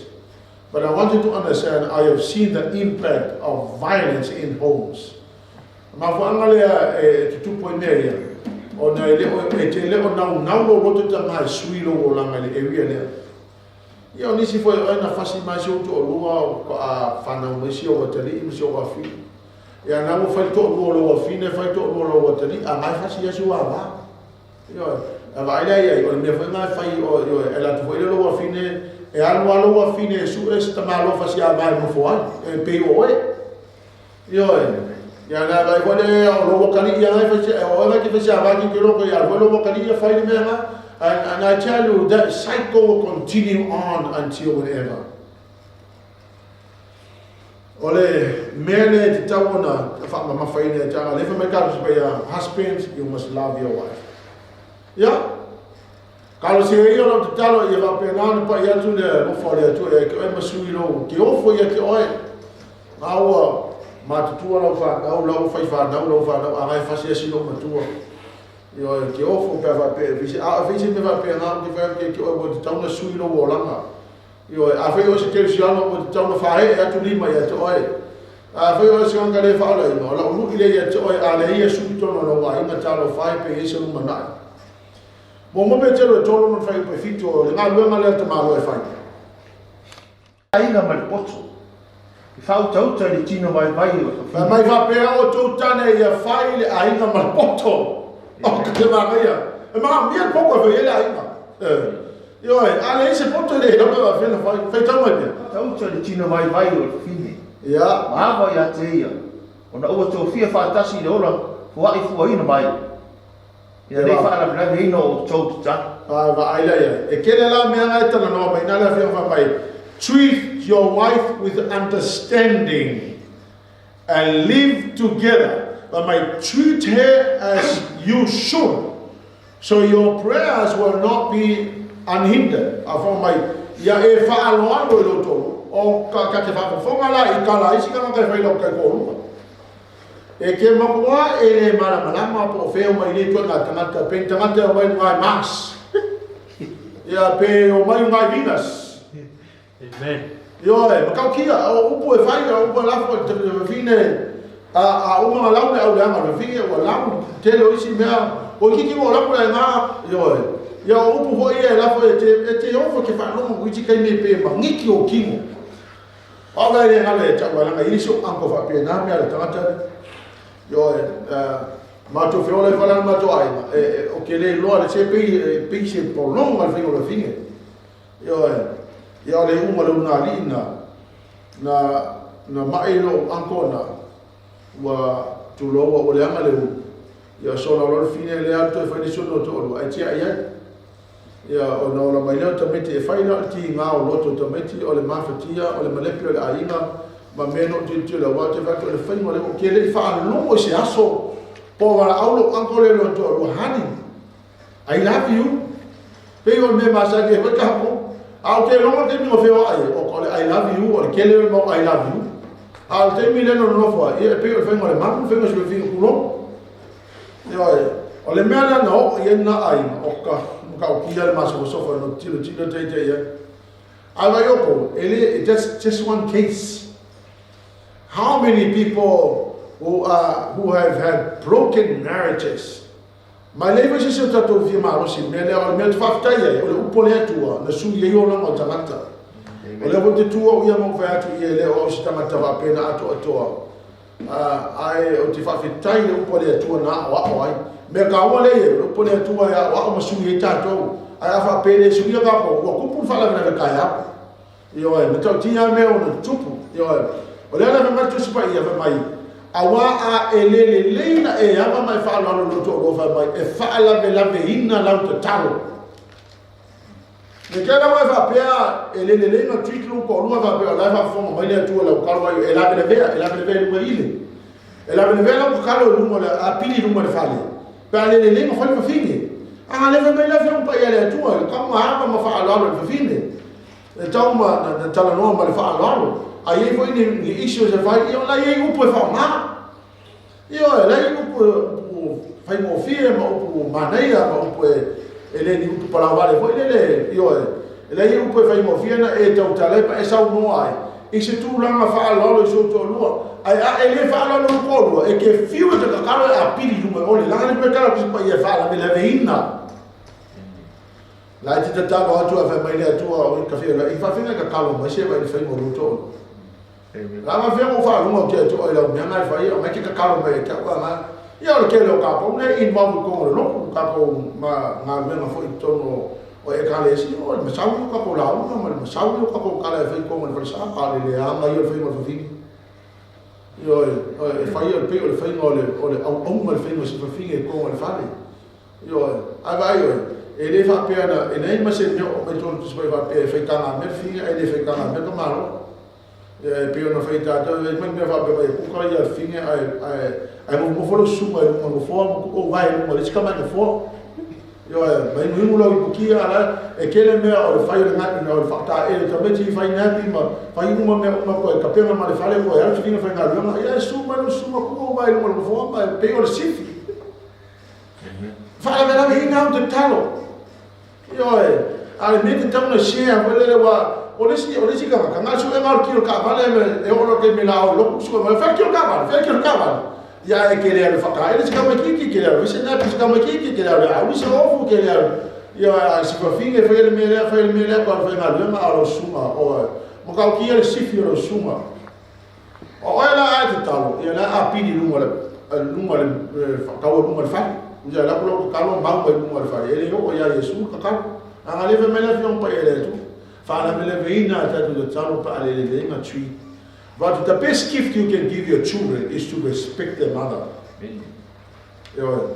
But I want you to understand, I have seen the impact of violence in homes. Mafuaaga lea e tutupu ai mea ia, ona e le o, e te le o naunau lou loto tama e sui lou olaga i le area lea. Ia o nisi foi o oe na fasi mai si ou toalua o a fanau mai si ou atalii ma si ou afine. Ia na ua fai le toalua o lou afine, fai le toalua o lou atalii, a na e fasi ia si ou ava. Ioe, a vaai la i ai, o le mea foi na e fai, o, ioe, e alu atu foi lea lou afine, e alu lava lou afine e sue se tamaloa fasi ava e nofo ai, e pei o oe. Ioe, ia na vaai foi lea o lou atalii ia na e fai, o oe na e te fai ava ki te loko, ia alu foi lou atalii ia fai le mea na. And I tell you, that cycle will continue on until whenever. O le mea lea e tatau ona faamamafaina e te aga lefa mai ka ia, husbands, you must love your wife. Ia, talosia ia lau tatalo ia faapena ona pai atu le alofa o le Atua ia te oe ma sui lou te ofo ia te oe. Ngā ua matutua lau whanau, lau whai whanau, lau whanau, a ngai fasi asi lou matua. Ioe, te ofo pe a faapea e fisi, a o fisi me faapea ngā te whai atu te oe ua tatau na sui lou olaga. Ioe, afai o se kerisiano ua tatau na whahe'e atu lima ia te oe. Afai o se tagata le faaolaina, o lau lui lea ia te oe, a leai ia sui tonu o lau aiga talofa e pe i ai se lumanai. Muamua Petelo e tolu ma le fuaiupu e fitu o le galuega lea a le tamaloa e fai. Aiga ma le poto, e faautauta i le tino vaivai o le fafine. Fai mai faapea outou tane ia fai le aiga ma le poto. O te manaia. E manaomia le poto e fai ai le aiga. Ioe, a leai se poto e le iloa pe faapefea ona fai. Faitau mai pea. Faatauta i le tino vaivai o le fafine. Ia. Ma ava ia te ia, ona ua tofia faatasi i le ola foai fuaina mai. Ina nei faalavelaveiina o outou tatalo. A vaai la i ai. E tele la mea na e talanoa mai na le afioga fai mai, treat your wife with understanding and live together. Fai mai, treat her as you should so your prayers will not be unhindered. A fai mai, ia e faaaloalo i lo outou, o ka, ka te faafofoga la i tala a isi tagata e fai lau taitoalua. E te matua e le malamalama po o fea omai nei ituaiga tagata, pe ni tagata e omai i luga i Mars, ia pe omai i luga i Venus. Amen. Ioe, matautia, o upu e fai, o upu e lafo e te fafine, a uma na lau le au leaga o le fafine, ua lau tele o isi mea, o itiiti ua lapu le aiga, ioe. Ia o upu foi ia e lafo e te, e te ofo te faalogo i isi taimi pe magiti ou tino. O au la e le galo ia te au, leaga e i ai si ou uncle faapena mea a le tagata lea. Ioe, matou feola ifo la le matou aiga, ou te le iloa le se pei, e pei se pologa le faiga o le fafine. Ioe, ia o le iuga o le ulugalii na, na, na mai lou uncle na, ua tulou ua leaga le ulu. Ia sola loa le fine lea alu toe fai le isi ona o toalua ae tiai ai. Ia, ona ola mai lea o tamaiti e fai la o le tiga o loto o tamaiti, o le mafatia, o le malepe o le aiga, ma mea no tilotilo aua ou te fai atu o le faiga o le ou te le i faalogo i se aso po o valaau lou uncle lea i lona toalua, honey, I love you. Pei o le mea masani ai foi tatou. A ou te iloga le taimi na feoai ai, o le I love you, o le tele o le mau I love you. A o le taimi lea na nonofo ai, ia e pei o le faiga o le manu, le faiga o si faiga tulou. Ioe. O le mea lea na oo i ai lena aiga, o ka matautia le masofasofa na tilotilo itaita i ai. Ae vaai outou, e le, that's just one case. How many people who are, who have had broken marriages? Ma e leai foi se isi o tatou fia malosi i le mea lea, o le mea ou te faafetai ai, o le upu a le Atua na sui ai olaga o tagata. O lea foi ou te tu au ia ma ou fai atu, ia e le o au se tagata faapena atoatoa, ae ou te faafetai i le upu a le Atua na aoao ai. Mea taua lea e i ai, o le upu a le Atua e aoao ma sui ai tatou. Ae a faapea e le suia tatou, ua tupu le faalavelave taeao. Ioe, matautia lava mea ono tutupu. Ioe. O lea la fai mai le Tusi Paia, fai mai, Auā a e le lelei na e ava ma e faaaloalo i lou toalua, fai mai, e faalavelaveina lau tatalo. Ne i te i la ua e faapea e le lelei na treat lou toalua faapea o la e faafofoga mai le Atua i lau tatalo ai, e lavelavea, e lavelavea i luga i le. E lavelavea lau tatalo i luga o le apili i luga o le fale, pe a le lelei na fai le fafine. A na le fai mai le Afioga Paia a le Atua i le tau na ava ma faaaloalo i le fafine. E tau ma na talanoa ma le faaaloalo. A i ai foi ni, ni issues e fai, ia o la e i ai upu e faaaoga. Ioe, la e i ai upu, upu faigofie ma upu manaia ma upu e, e le ni upu palauvale foi lele, ioe. E la e i ai upu e faigofie na e tautala ai ma e saunoa ai i se tulaga faaaloalo i sou toalua. Ae a e le faaaloalo i lou toalua, e te fiu e te tatalo e apili i luga i o le laga le mea tala o le Tusi Paia e faalavelaveina. La e te tatalo atu ae fai mai le Atua o ka fia i faafega e tatalo mai se vai le faiga o lou toalua. La ma fia mo faalogo atu ia te oe i lau mea na e fai, aumai ke tatalo mai e te au a Ia o le tele o tatou lea e involve i totonu o le lotu, tatou ma galuega foi i totonu o Ekalesia, o le masau ia o tatou lauga ma le masau ia o tatou tala e fai i totonu o le falesa, a o le leaga ia o le faiga o le fafine. Ioe, e fai e pei o le faiga o le, o le auauna le faiga o si fafine i totonu o le fale. Ioe, ae vaai oe, e le faapea na, e leai ma se mea o aumai totonu o le Tusi Paia faapea e faitaga mea le fafine ae le faitaga mea le tamaloa. E pei ona fai tatou, e leai ma ni mea faapea mai e kuka ia le fafine ae, ae, ae nofonofo lau susuga i luga o le nofoa ma tuu ou vae i luga o le isi tama i le nofoa. Ioe, ma inuinu lau ipukia, a la e tele mea o le fai o le galuega, o le faataele o tamaiti, fai nappy ma fai uma mea uma koe tapena ma le fale koe alu fafine faigaluega, ia e susu mai lau susuga tuu ou vae i luga o le nofoa ma e pei o le sifi. Faalavelave ina au tatalo. Ioe, a o le mea e tatau ona share foi lele aua o le isi, o le isi tagata, na o le suega o le kilo taavale e oo loa i le taimi o le a o i le lotu sue mai, fea le kilo taavale, fea le kilo taavale. Ia e te le alu whakaele se tamaitiiti, e te le alu fai se nappy se tamaitiiti, e te le alu e auli se ofu, e te le alu ia a si fafine fai le mea lea, fai le mea lea, ko alu faigaluega a o lau susuga oe. Matautia le sifi o lau susuga. O oe la a e tatalo, ia la apili i luga o le luga o le faataua luga o le fale. Ia la ku lau tatalo mau mai luga o le fale. E le oo ia Iesu le tatalo. A na le fai mai le afioga paia i le Atua. Faalavelaveina a tatou tatalo pe a le lelei na treat. But the best gift you can give your children is to respect their mother. Ioe.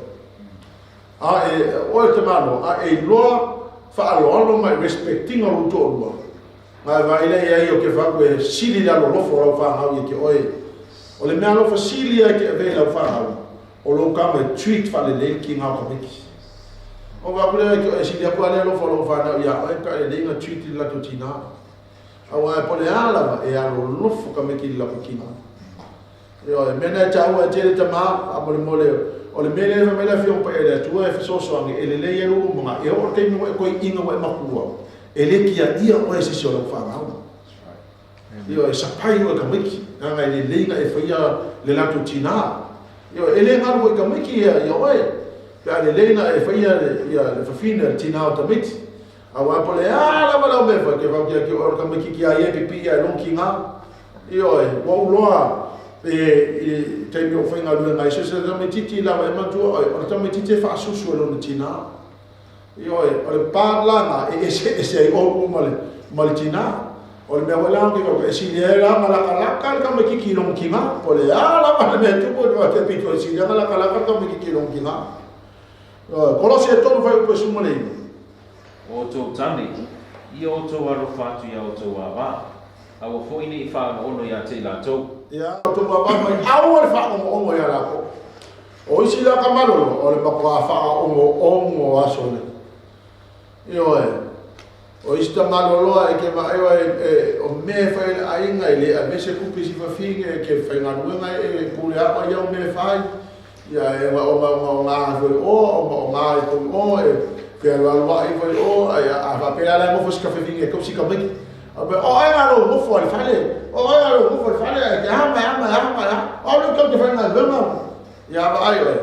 A e, oe te malo, a e iloa faaaloalo ma e respect ina lou toalua. Na e vaai lea i ai o ke faaku e sili le alolofa o lau fanau ia te oe. O le mea alofa sili ia e te avea i lau fanau, o lou tama e treat faalelei le kiga o tamaiti. O vaai atu lea ia te oe e sili atu lava le alofa o lau fanau ia oe pe a lelei ona treat i le latou tina. Aua e po o le a lava, e alolofa tamaiti i le latou tina. Ioe, mea na e taua e tele tama, faamolemole, o le mea lea fai mai le Afioga Paia i le Atua e fesoasoani, e lelei ai lou lumanai, e oo i le taimi ua e toeaina ua e matua, e le tiaia oe e se isi o lau fanau. Ioe, e sapai oe e tamaiti, leaga e lelei ona e faia le latou tina. Ioe, e le galu foi i tamaiti ia oe, pe a lelei ona e faia le fafine, le tina o tamaiti. Aua po o le a lava lau mea e fai, ke fautia ki oe o le tamaititi a ia e pipii ae lona tina. Ioe, ua ou loa e, i le taimi o ou faigaluega ai, so se tamaititi lava e manatua oe, o le tamaititi e faasusu e lona tina. Ioe, o le part la na e eseese ai outou ma le, ma le tina. O le mea foi la ke e sili ai la ma lakalaka le tamaititi i lona tina. Po o le a lava le mea e tupu, e te pito e sili ai ma lakalaka le tamaititi i lona tina. Ioe, Kolose e 3 fuaiupu e 19. O outou tane, ia outou alofa atu i a outou ava, aua foi ne i faaono'ono iā te i latou. Ia outou ava mai aua le faaogo'ogo iā latou. O isi la ka malolo, o le matua faaogo'ogo aso nei. Ioe, o isi tamaloloa e ke vaai oe e, o mea e fai e le aiga, e le ave se tupe i si fafine, e ke faigaluega e pule aʻo ai au mea e fai. Ia, e ogaoga foi o, ogaoga ai foi o, e fealualuai foi o, ai a faapea la e nofo si ka fafine e tausi tamaiti. A faapea, o ai la lou nofo i le fale, o ai la lou nofo i le fale, ae te a ma e a ma e a ma e a, o au lea tou te faigaluega. Ia vaai oe,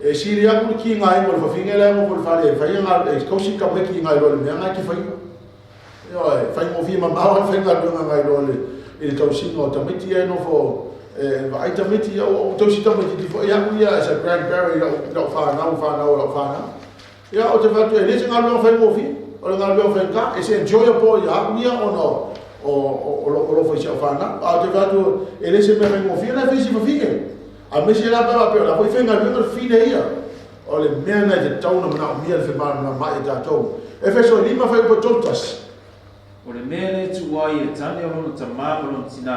e sili atu le tigaina o le fafine la e nofo i le fale e fai e tausi tamaiti nai lo le mea na e te faia. Ioe, e faigofie mamao lava le faigaluega nai lo i le tausiga o tamaiti ia e nofo e vaai tamaiti ia ua tausi tamaiti foi au ia as a grandparent i lau fanau, fanau a lau fanau. Ia ou te fai atu e le se galuega faigofie, o le galuega faigata, e se enjoyable ia au ia ona o lou alofa i si au fanau. Ae ou te fai atu e le se mea faigofie la e fai si fafine. Aemaise la pe a faapea o la foi e faigaluega le fafine ia. O le mea lena e tatau ona manaomia le femalamalamaai e tatou. Efeso 5 fuaiupu 31. O le mea lea e tuua ai e tane o lona tamā ma lona tinā,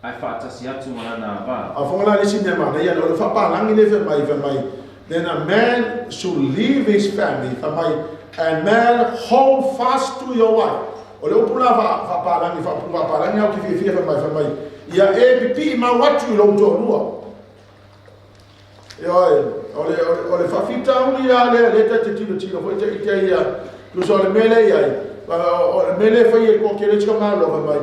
ae faatasi atu ma lana ava. A fofoga la le isi mea manaia lea, o le faapalagi lea fai mai, fai mai, Then a man should leave his family, fai mai, and man hold fast to your wife. O le upu la faapalagi, faapalagi au ke fiafia fai mai, fai mai, ia e pipii mau atu i lou toalua. Ioe, o le faafitauli lava lea, lea ta te tilotilo foi ta ite ia, tusa o le mea lea e i ai, o le mea lea e fai e toatele isi tamaloa, fai mai,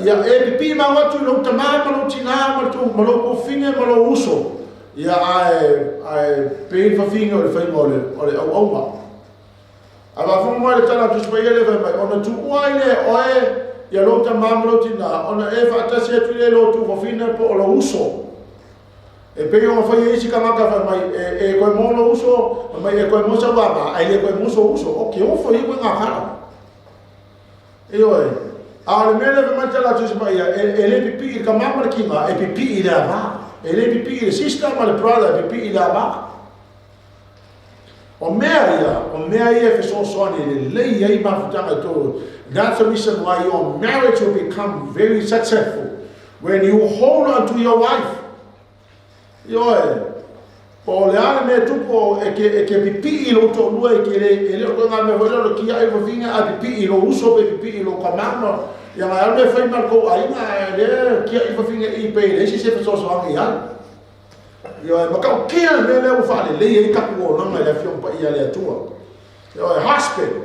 ia e pipii mau atu i lou tamā ma lou tinā ma lou tuafafine ma lou uso, ia ae pei le fafine o le faiga o le auauna. A faafofoga mai le tala a le Tusi Paia lea fai mai, ona tuua ai lea e oe ia lou tamā ma lou tinā, ona e faatasi atu lea i lou tuafafine po o lou uso. E pei ona fai e isi tagata fai mai, e toe mo lou uso, fai mai e toe mo sau ava, ae le toe mo sou uso. O ke ofo ia koe ngā kala. Ioe. A o le mea lea fai mai le tala a Tusi Paia, e le pipii i le tamā ma le tinā, e pipii i le ava. E le pipii i le sister ma le brother, e pipii i le ava. O mea ia, o mea ia e fesoasoani lelei ai mafutaga i totonu. That's the reason why your marriage will become very successful when you hold on to your wife. Ioe, po o le a le mea e tupu e ke pipii i lou toalua e ke le, e le o koe ngā mea foi lea o le kiaʻi o fafine a pipii i lou uso pe pipii i lou tamā ia ngai a le mea e fai ma le tou aiga ae lea kiaʻi fafine i pe i leai se isi e fesoasoani i ai. Ioe, matautia le mea lea ua faalelei ai tatou olaga i le Afioga Paia a le Atua. Ioe, husband,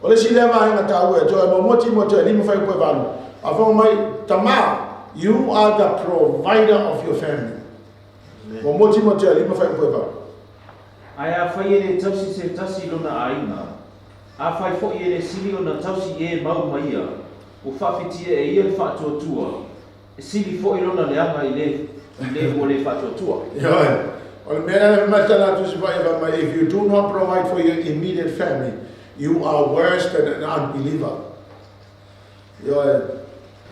o le isi lea vaega taua e Ioe, muamua Timotea 5 fuaiupu e 8, a fai mai, tamā, you are the provider of your family. Muamua Timotea 5 fuaiupu e 8. Ae afai e le tausi se tasi i lona aiga, afai foi e le sili ona tausi i e mau ma ia, ua faawhitia e ia le faatuatua, E sili foi lona leaga i le i le ua le faatuatua. Ioe. O le mea lea e fai mai tala a Tusi Paia fai mai, if you do not provide for your immediate family, you are worse than an unbeliever. Ioe.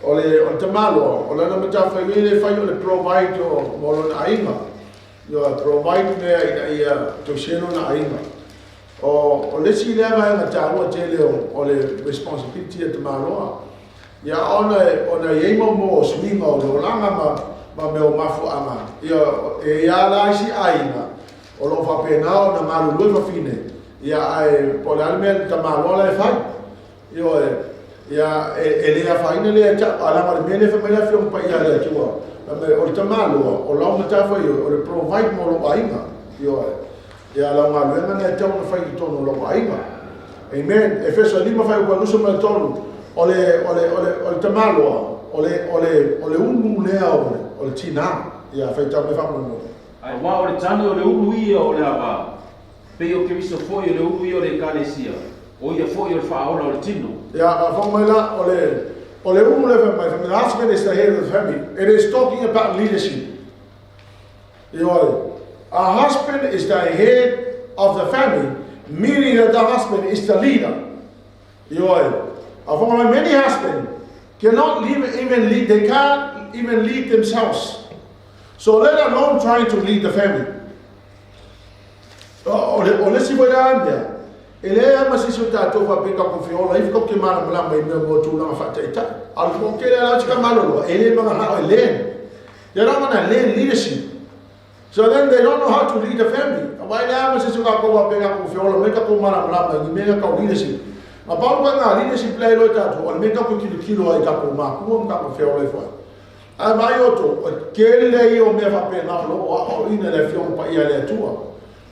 O le, o le tamaloa, o lana matafaioi lea e fai o le provide o, mo lona aiga. Ioe, provide mea ina ia tausia lona aiga. O, o le isi lea vaega taua tele o, o le responsibility a tamaloa. Ia ona e, ona e i ai mo suiga o le olaga ma, ma mea o mafuaaga. Ia, e i a la isi aiga, o lo o faapena ona galulue fafine, ia ae po o le a le mea le tamaloa la e fai. Ioe, ia e, e le afaina lea e ta'u, a leaga o le mea lea fai mai le Afioga Paia a le Atua, fai mai o le tamaloa, o lau matafaioi, o le provide mo lou aiga. Ioe, ia lau galuega lea e tatau ona fai i totonu o lou aiga. Amen. Efeso 5 fuaiupu 23, o le, o le, o le, o le tamaloa, o le, o le, o le ulu lea o le, o le tinā. Ia, faitau mai faamolemole. Aua o le tane o le ulu ia o le ava, pei o Keriso foi o le ulu ia o le Ekalesia, o ia foi o le faaola o le tino. Ia, faafofoga mai la, o le, o le ulu lea fai mai, fai mai, the husband is the head of the family. It is talking about leadership. Ioe, a husband is the head of the family, meaning that the husband is the leader. Ioe, a fofoga mai, many husband cannot even lead, they can't even lead themselves. So let alone trying to lead the family. O le, o le isi foi lea mea, e leai lava ma se isi o tatou faapea tatou feola ifo tatou te malamalama i mea mo tulaga faataitai. A o le toatele lava o isi maloloa, e le mananao e learn. They're not gonna learn leadership. So then they don't know how to lead the family. Aua e leai lava ma se isi o tatou faapea tatou feola mai tatou malamalama i ni mea tau leadership. Na pau koe ngā leadership lea iloa i tatou, o le mea tatou te tilotilo ai i tatou makua ma tatou feola ifo ai. Ae vaai outou, o le tele ia o mea faapena o lo o aoaoina e le Afioga Paia a le Atua.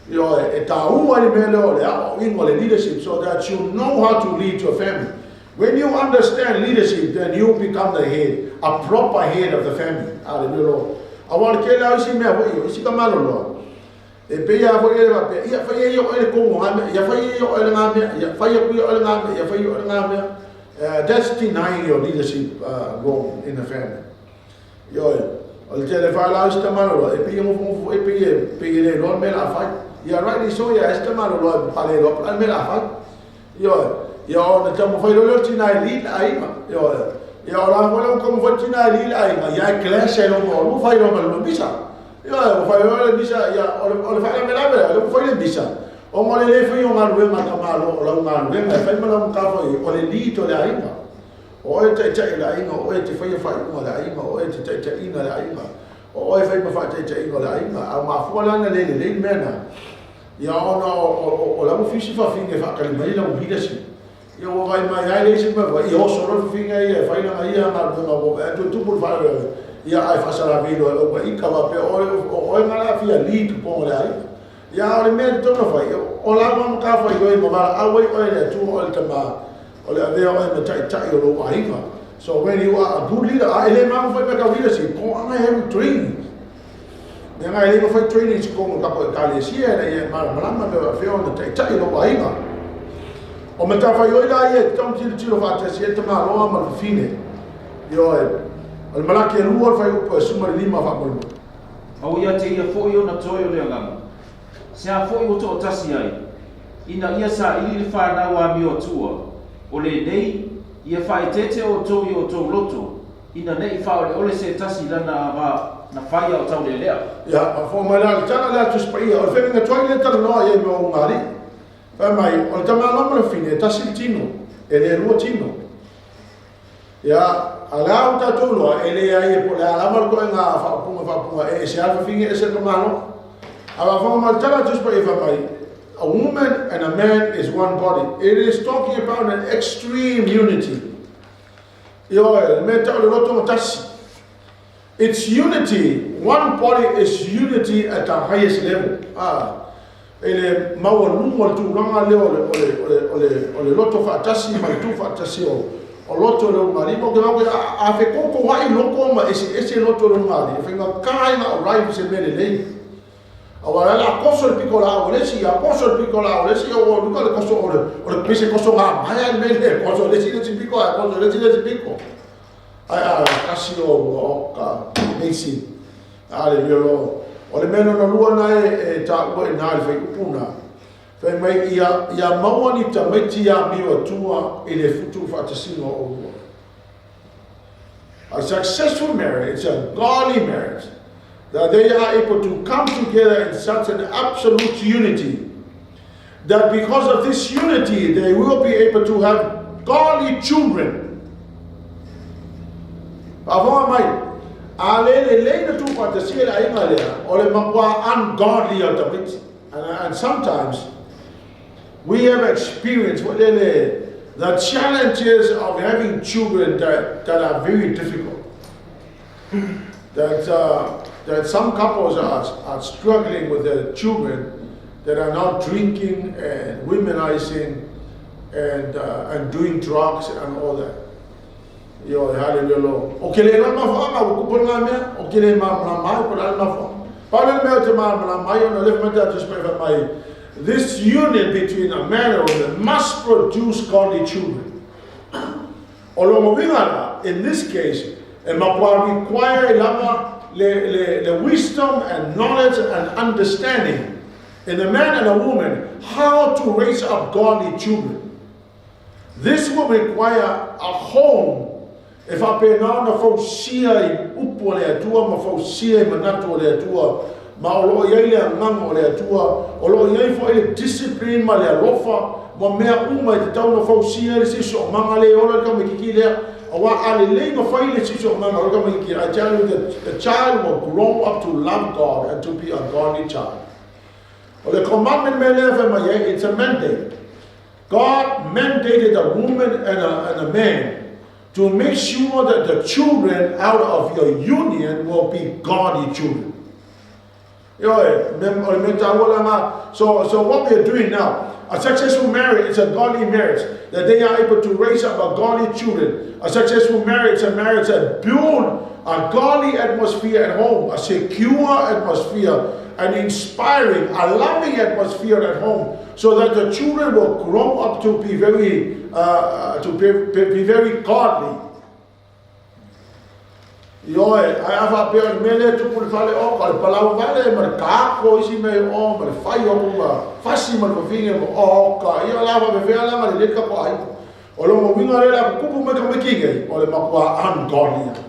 Ioe, e taua ai le mea lea o le aoaoina o le leadership so that you know how to lead your family. When you understand leadership, then you become the head, a proper head of the family. Hallelujah Lord. Aua o le tele lava o isi mea foi, o isi tamaloloa, e pei lava foi le faapea, ia fai ia oe le tonu o na mea, ia fai ia oe lena mea, ia fai atu ia oe lena mea, ia fai ia oe lena mea. That's denying your leadership role in the family. Ioe, o le tele faalaau isi tamaloloa, e pei e nofonofo foi, pei e, pei e le iloa le mea o le a fai. Ia rightly so, ia isi tamaloloa e pale loa po o le a le mea o le a fai. Ioe, ia ona taumafai loa lea o le tina e lead le aiga. Ioe, ia o la foi la ua taumafai le tina e lead le aiga, ia e clash ai loa ma oulua, fai loa ma le lua misa. Ioe, ua fai loa le misa, ia o le, o le faalavelave, o lea ua fai le misa, ona o le le faia o galuega a tamaloa, o lau galuega e fai ma lau matafaioi, o le lead o le aiga. O oe e taitai o le aiga, o oe e te faia faaiuga a le aiga, o oe e te taitaiina le aiga, o oe e fai ma faataitaiga o le aiga. A ua mafua la ona le lelei le mea lena, ia ona o la ua fiu si fafine e faatali mai lau leadership. Ia ua vaai mai ai le isi mea foi, ia oso loa le fafine ia e fai lana ia galuega ua vaai atu e tupu le faalavelave, ia ae faasalavi loa e ou ita faapea o oe na la fia lead totonu o le aiga. Ia a o le mea e tatau ona fai, o lau lava matafaioi ma valaau ai oe e le Atua oe le tama, o le avea oe ma taitai o lou aiga. So when you are a good leader, a e le mama foi mea tau leadership, po anga e alu training. Mea nga e le mafai training i totonu o tatou ekalesia ina ia e malamalama mea faapefea ona taitai lou aiga. O matafaioi la ia e tatau ona tilotilo faatasi ai le tamaloa ma le fafine. Ioe, o le Malaki e lua le fuaiupu e 15 faamolemole. A ua ia te ia foi ona toe o le agaga. Se a foi ua toatasi ai, ina ia saili le fanau amio atua, o lenei, ia faaeteete outou i outou loto, ina ne i faaoleole se tasi i lana ava na fai a o taulealea. Ia, faafofoga mai la i le tala lea a le Tusi Paia, o le feagaiga tuai lea e talanoa i ai ma ulugalii. Fai mai, o le tamaloa ma le fafine, e tasi le tino, e le lua tino. Ia, a o le a ua tatou iloa, e leai, po o le a lava le ituaiga faaupuga faaupuga, e ese lava le fafine, ese le tamaloa. A faafofoga mai i le tala a le Tusi Paia fai mai, A woman and a man is one body. It is talking about an extreme unity. Ioe, le mea tau le loto gatasi. It's unity, one body is unity at the highest level. Ah, e le maualuga o le tulaga lea o le, o le, o le, o le, o le loto faatasi ma le tu faatasi o, o loto i le ulugalima. Ou te manatu, a, a fetotoai loto ma eseese loto i le ulugalima, e faigata ai ona arrive i se mea lelei. Aua o le a koso le pito laau a le isi, a koso le pito laau a le isi, ua luga le koso o le, o le pei se koso gamae le mea lea, koso le isi le isi pito, ae koso le isi le isi pito. Ae a tasi loa ua oka, amazing. Hallelujah Lord. O le mea lona lua na e, e taua i ina i le fuaiupu na, fai mai ia, ia maua ni tamaiti amio atua i le futu faatasiga o oulua. A successful marriage, a godly marriage, that they are able to come together in such an absolute unity that because of this unity they will be able to have godly children. Faafofoga mai, a le lelei na tuufaatasia le aiga lea, o le matua ungodly o tamaiti. And sometimes we have experienced foi lele the challenges of having children that are very difficult. That some couples are struggling with their children that are now drinking and womenizing and doing drugs and all that. Ioe, hallelujah Lord. O ke le iloa le mafuaaga ua tupu ai lena mea, o ke le malamalama ai po o le a le mafuaaga. Pau lea le mea ou te malamalama ai ona o lea fai mai le Tusi Paia fai mai, This union between a man and a woman must produce godly children. O lona uiga la, in this case, e matua require ai lava le, le, le wisdom and knowledge and understanding in a man and a woman how to raise up godly children. This will require a home e faapena ona fausia i upu a le Atua ma fausia i manatu o le Atua, ma o lo o i ai le agaga o le Atua, o lo o i ai foi le discipline ma le alofa ma mea uma e tatau ona fausia ai le siosiomaga le ola le tamaitiiti lea. Aua a lelei ona fai le siosiomaga o le tamaitiiti, I tell you that the child will grow up to love God and to be a godly child. O le commandment mea lea e fai mai ai, it's a mandate. God mandated a woman and a man. To make sure that the children out of your union will be godly children. So what we are doing now, a successful marriage is a godly marriage, that they are able to raise up a godly children. A successful marriage is a marriage that build a godly atmosphere at home, a secure atmosphere, an inspiring, a loving atmosphere at home, so that the children will grow up to be very, to be very godly. Ioe, ai a faapea le mea lea tupu le fale o, ka le palau vale, ma le kako isi mea o, ma le fai o ma fasi ma le fafine ma o ka, ia la faapefea la ma le leka ko ai. O lo winga le la kupu mai ka meki o le makua ungodly.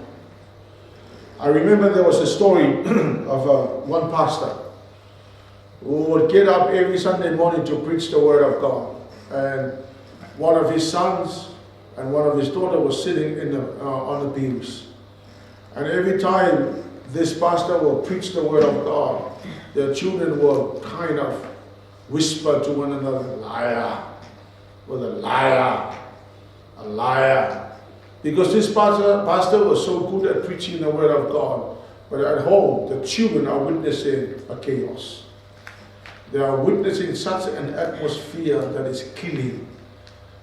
I remember there was a story of one pastor who would get up every Sunday morning to preach the word of God. And one of his sons and one of his daughters was sitting on the pews. And every time this pastor will preach the word of God, their children will kind of whisper to one another, liar, with a liar, a liar. Because this pastor was so good at preaching the word of God. But at home, the children are witnessing a chaos. They are witnessing such an atmosphere that is killing.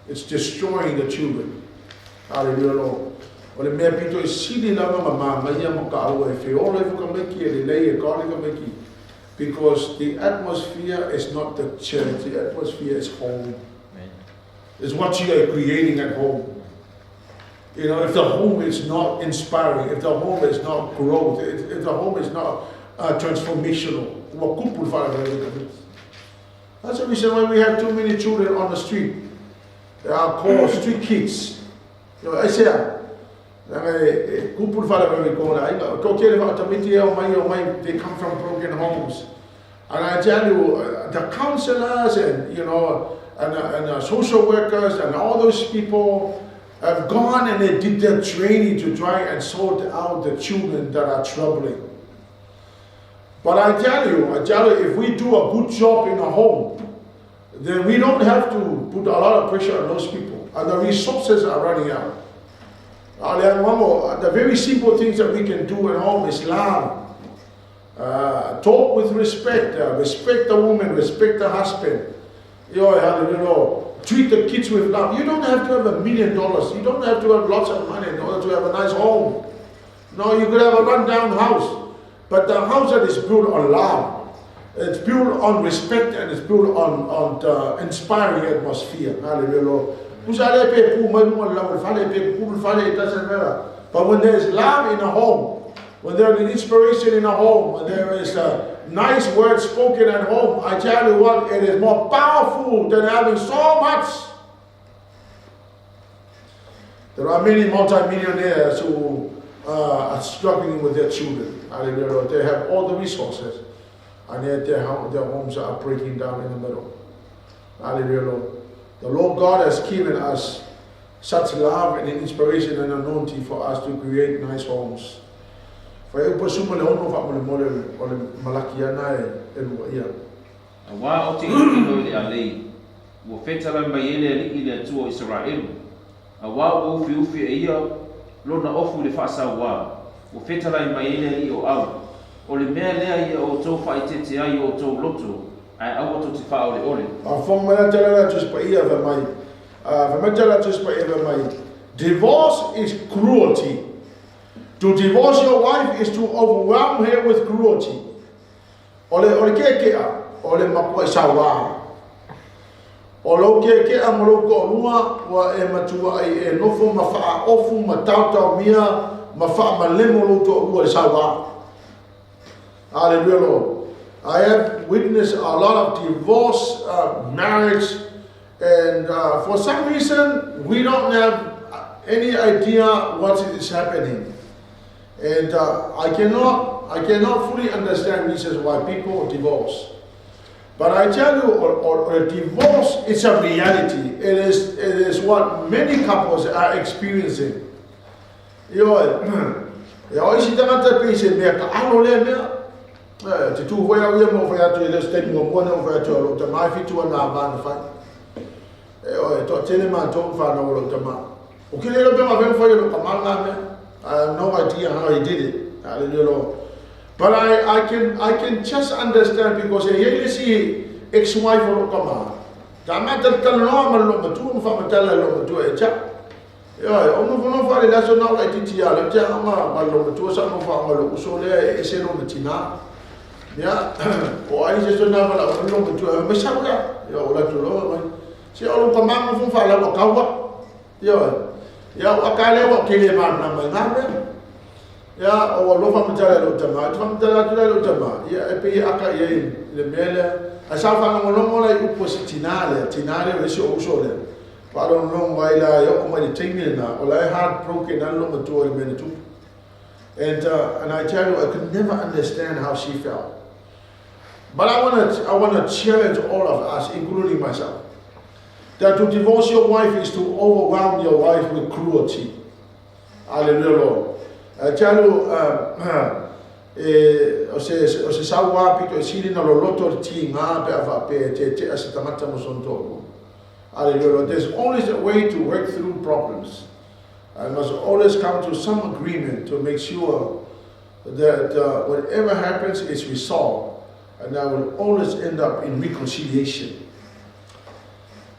It's destroying the children. Hallelujah, Lord. O le mea pito e sili lava ma mamaia ma ka aua e feola e fuka meki e le lei e kali ka meki. Because the atmosphere is not the church, the atmosphere is home. Amen. It's what you are creating at home. If the home is not inspiring, if the home is not growth, if the home is not transformational, that's the reason why we have too many children on the street. They are called street kids. I say, they come from broken homes. And I tell you, the counselors and social workers and all those people have gone and they did their training to try and sort out the children that are troubling. But I tell you, if we do a good job in a home, then we don't have to put a lot of pressure on those people. And the resources are running out. The very simple things that we can do at home is love. Talk with respect. Respect the woman, respect the husband. Treat the kids with love. You don't have to have $1 million. You don't have to have lots of money in order to have a nice home. No, you could have a rundown house. But the house that is built on love, it's built on respect, and it's built on the inspiring atmosphere. Hallelujah. It doesn't matter. But when there is love in a home, when there is an inspiration in a home, when there is a nice word spoken at home, I tell you what, it is more powerful than having so much. There are many multimillionaires who are struggling with their children. Hallelujah. They have all the resources, and yet their homes are breaking down in the middle. Hallelujah. The Lord God has given us such love and inspiration and anointing for us to create nice homes. Fa e upa suma le ono fa mo le mole o le malaki ana e e lua ia. Auā o te ilotilo i le alei, ua fetalai mai ai le Alii i le Atua o Isaraelu. Auā ua ufiufi e ia lona ofu i le faasauā, ua fetalai mai ai le Alii o au. O le mea lea ia outou faaeteete ai i o outou loto, ae aua tou te faaoleole. A fong mai tala la tus pa ia fa mai. Fa mai tala tus pa ia fa mai. Divorce is cruelty. To divorce your wife is to overwhelm her with cruelty. O le ke ke a, o le makua i sauā. O lo ke ke a mo lo ko lua, ua e matua ai e nofo ma wha ofu ma tautau mia ma wha ma lemo lo to lua i sauā. Hallelujah, Lord. I have witnessed a lot of divorce, marriage, and for some reason, we don't have any idea what is happening. And I cannot fully understand reasons why people divorce. But I tell you, or a divorce is a reality. It is what many couples are experiencing. Io, e oi si tangata pe se mea ka alo le mea. Te tu hoi au ia mo whai atu e le steni mo mona o whai atu alo ta mai fitu ana a mana whai. E oi, to tele maa tō whanau o lo ta maa. Ou te le iloa pe faapefea ona fai e lou tama lena mea. I have no idea how he did it. Hallelujah Lord. But I can just understand because e i ai le isi ex-wife o lou tama, sa ma talatalanoa ma le loomatua ma faamatala e le loomatua ia te au. Ioe, ou nofonofo lava i le aso na o laitiiti lava, o lea ou te aoga ma le loomatua sa ou nofo aoga i lou uso lea e ese lona tina. Ia, po o ai se aso na valaau mai le loomatua, fai mai sau lea. Ia, ou alu atu loa fai mai, se o lou tama na nofo ma faalau au au. Ioe. Ia, ou ata lea ua ou tele malamalama i na mea. Ia, ou alu loa faamatala i lou tama. Ou te faamatala atu la i lou tama, ia, e pei e ata i ai i le mea lea. Ae sa ou faalogologo la i upu a si tina lea, tina lea o le isi ou uso lea. Faalogologo ai la e oo mai i le taimi lena, o la e heartbroken lava le loomatua i le mea na tupu. And I tell you, I could never understand how she felt. But I wanna challenge all of us, including myself, that to divorce your wife is to overwhelm your wife with cruelty. Hallelujah, Lord. I tell you, o se sauā pito e sili na loloto le tiga pe a faapea e tetea se tagata ma sona toalua. Hallelujah, Lord. There's always a way to work through problems. I must always come to some agreement to make sure that whatever happens is resolved, and I will always end up in reconciliation.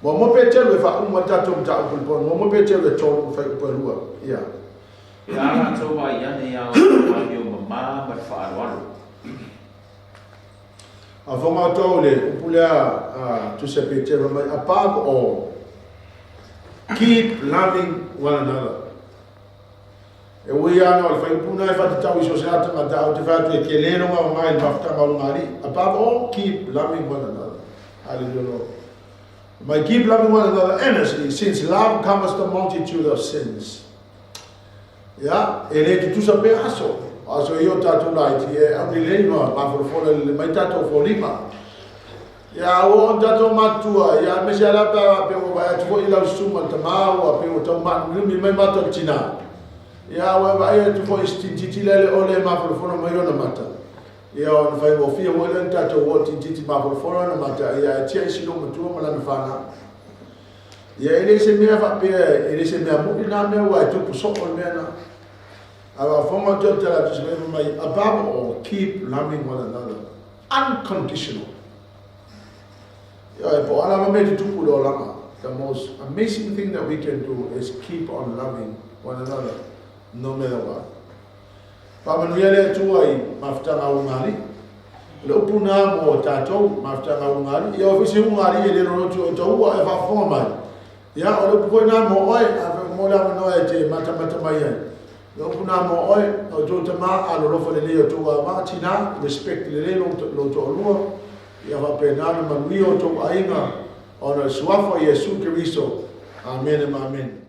1 Peteru e faauma tatou mataupu i le pono. 1 Peteru e 3 fuaiupu e 2. Ia. Ia a latou vaai ane iā outou amio mamā ma le faaaloalo. Faafofoga outou i le upu lea a Tusi a Peteru mai, above all, keep loving one another. E ui ana o le fuaiupu na e faatatau i so o se tagata, ou te fai atu e tele lona aoga i le mafutaga o luga alii. Above all, keep loving one another. Hallelujah, Lord. May keep loving one another earnestly, since love covers the multitude of sins. Ia, e le tutusa pea aso. Aso ia o tatou laiti, e aulelei ma mafolafola lelei mai tatou foliga. Ia, ua oo ina tatou matutua, ia, aemaise lava pe a pe ua vaai atu foi i lau susuga i le tama ua pei ua tau maanuminumi mai matou i le tina. Ia, ua e vaai atu foi i si tinititi lea le ole e mafolafola mai ona mata. Ia, ona faigofie foi lea ona tatou o i le tinititi mafolafola ona mata, ia, ae tiai si loomatua ma lana fanau. Ia, e le se mea faapea, e le se mea moni na mea ua e tupu soo le mea na. Ae faafofoga outou i le tala a Tusi mai fai mai, above all, keep loving one another. Unconditional. Ia, po o a lava mea e tutupu i le olaga, the most amazing thing that we can do is keep on loving one another, no matter what. Faamanuia le Atua i mafutaga a ugāli'i. O le upu na mo tatou, mafutaga a ugāli'i. Ia, o foi se ugāli'i e le lolotu o taua e faafofoga mai. Ia, o le upu foi na mo oe, a fai mo le avanoa e te matamata mai ai. Le upu na mo oe, o tou tama alolofa lelei o tou ama, tina, respect lelei lo toalua. Ia faapena na manuia o tou aiga ona le suafa o Iesu Keriso. Amene ma amene.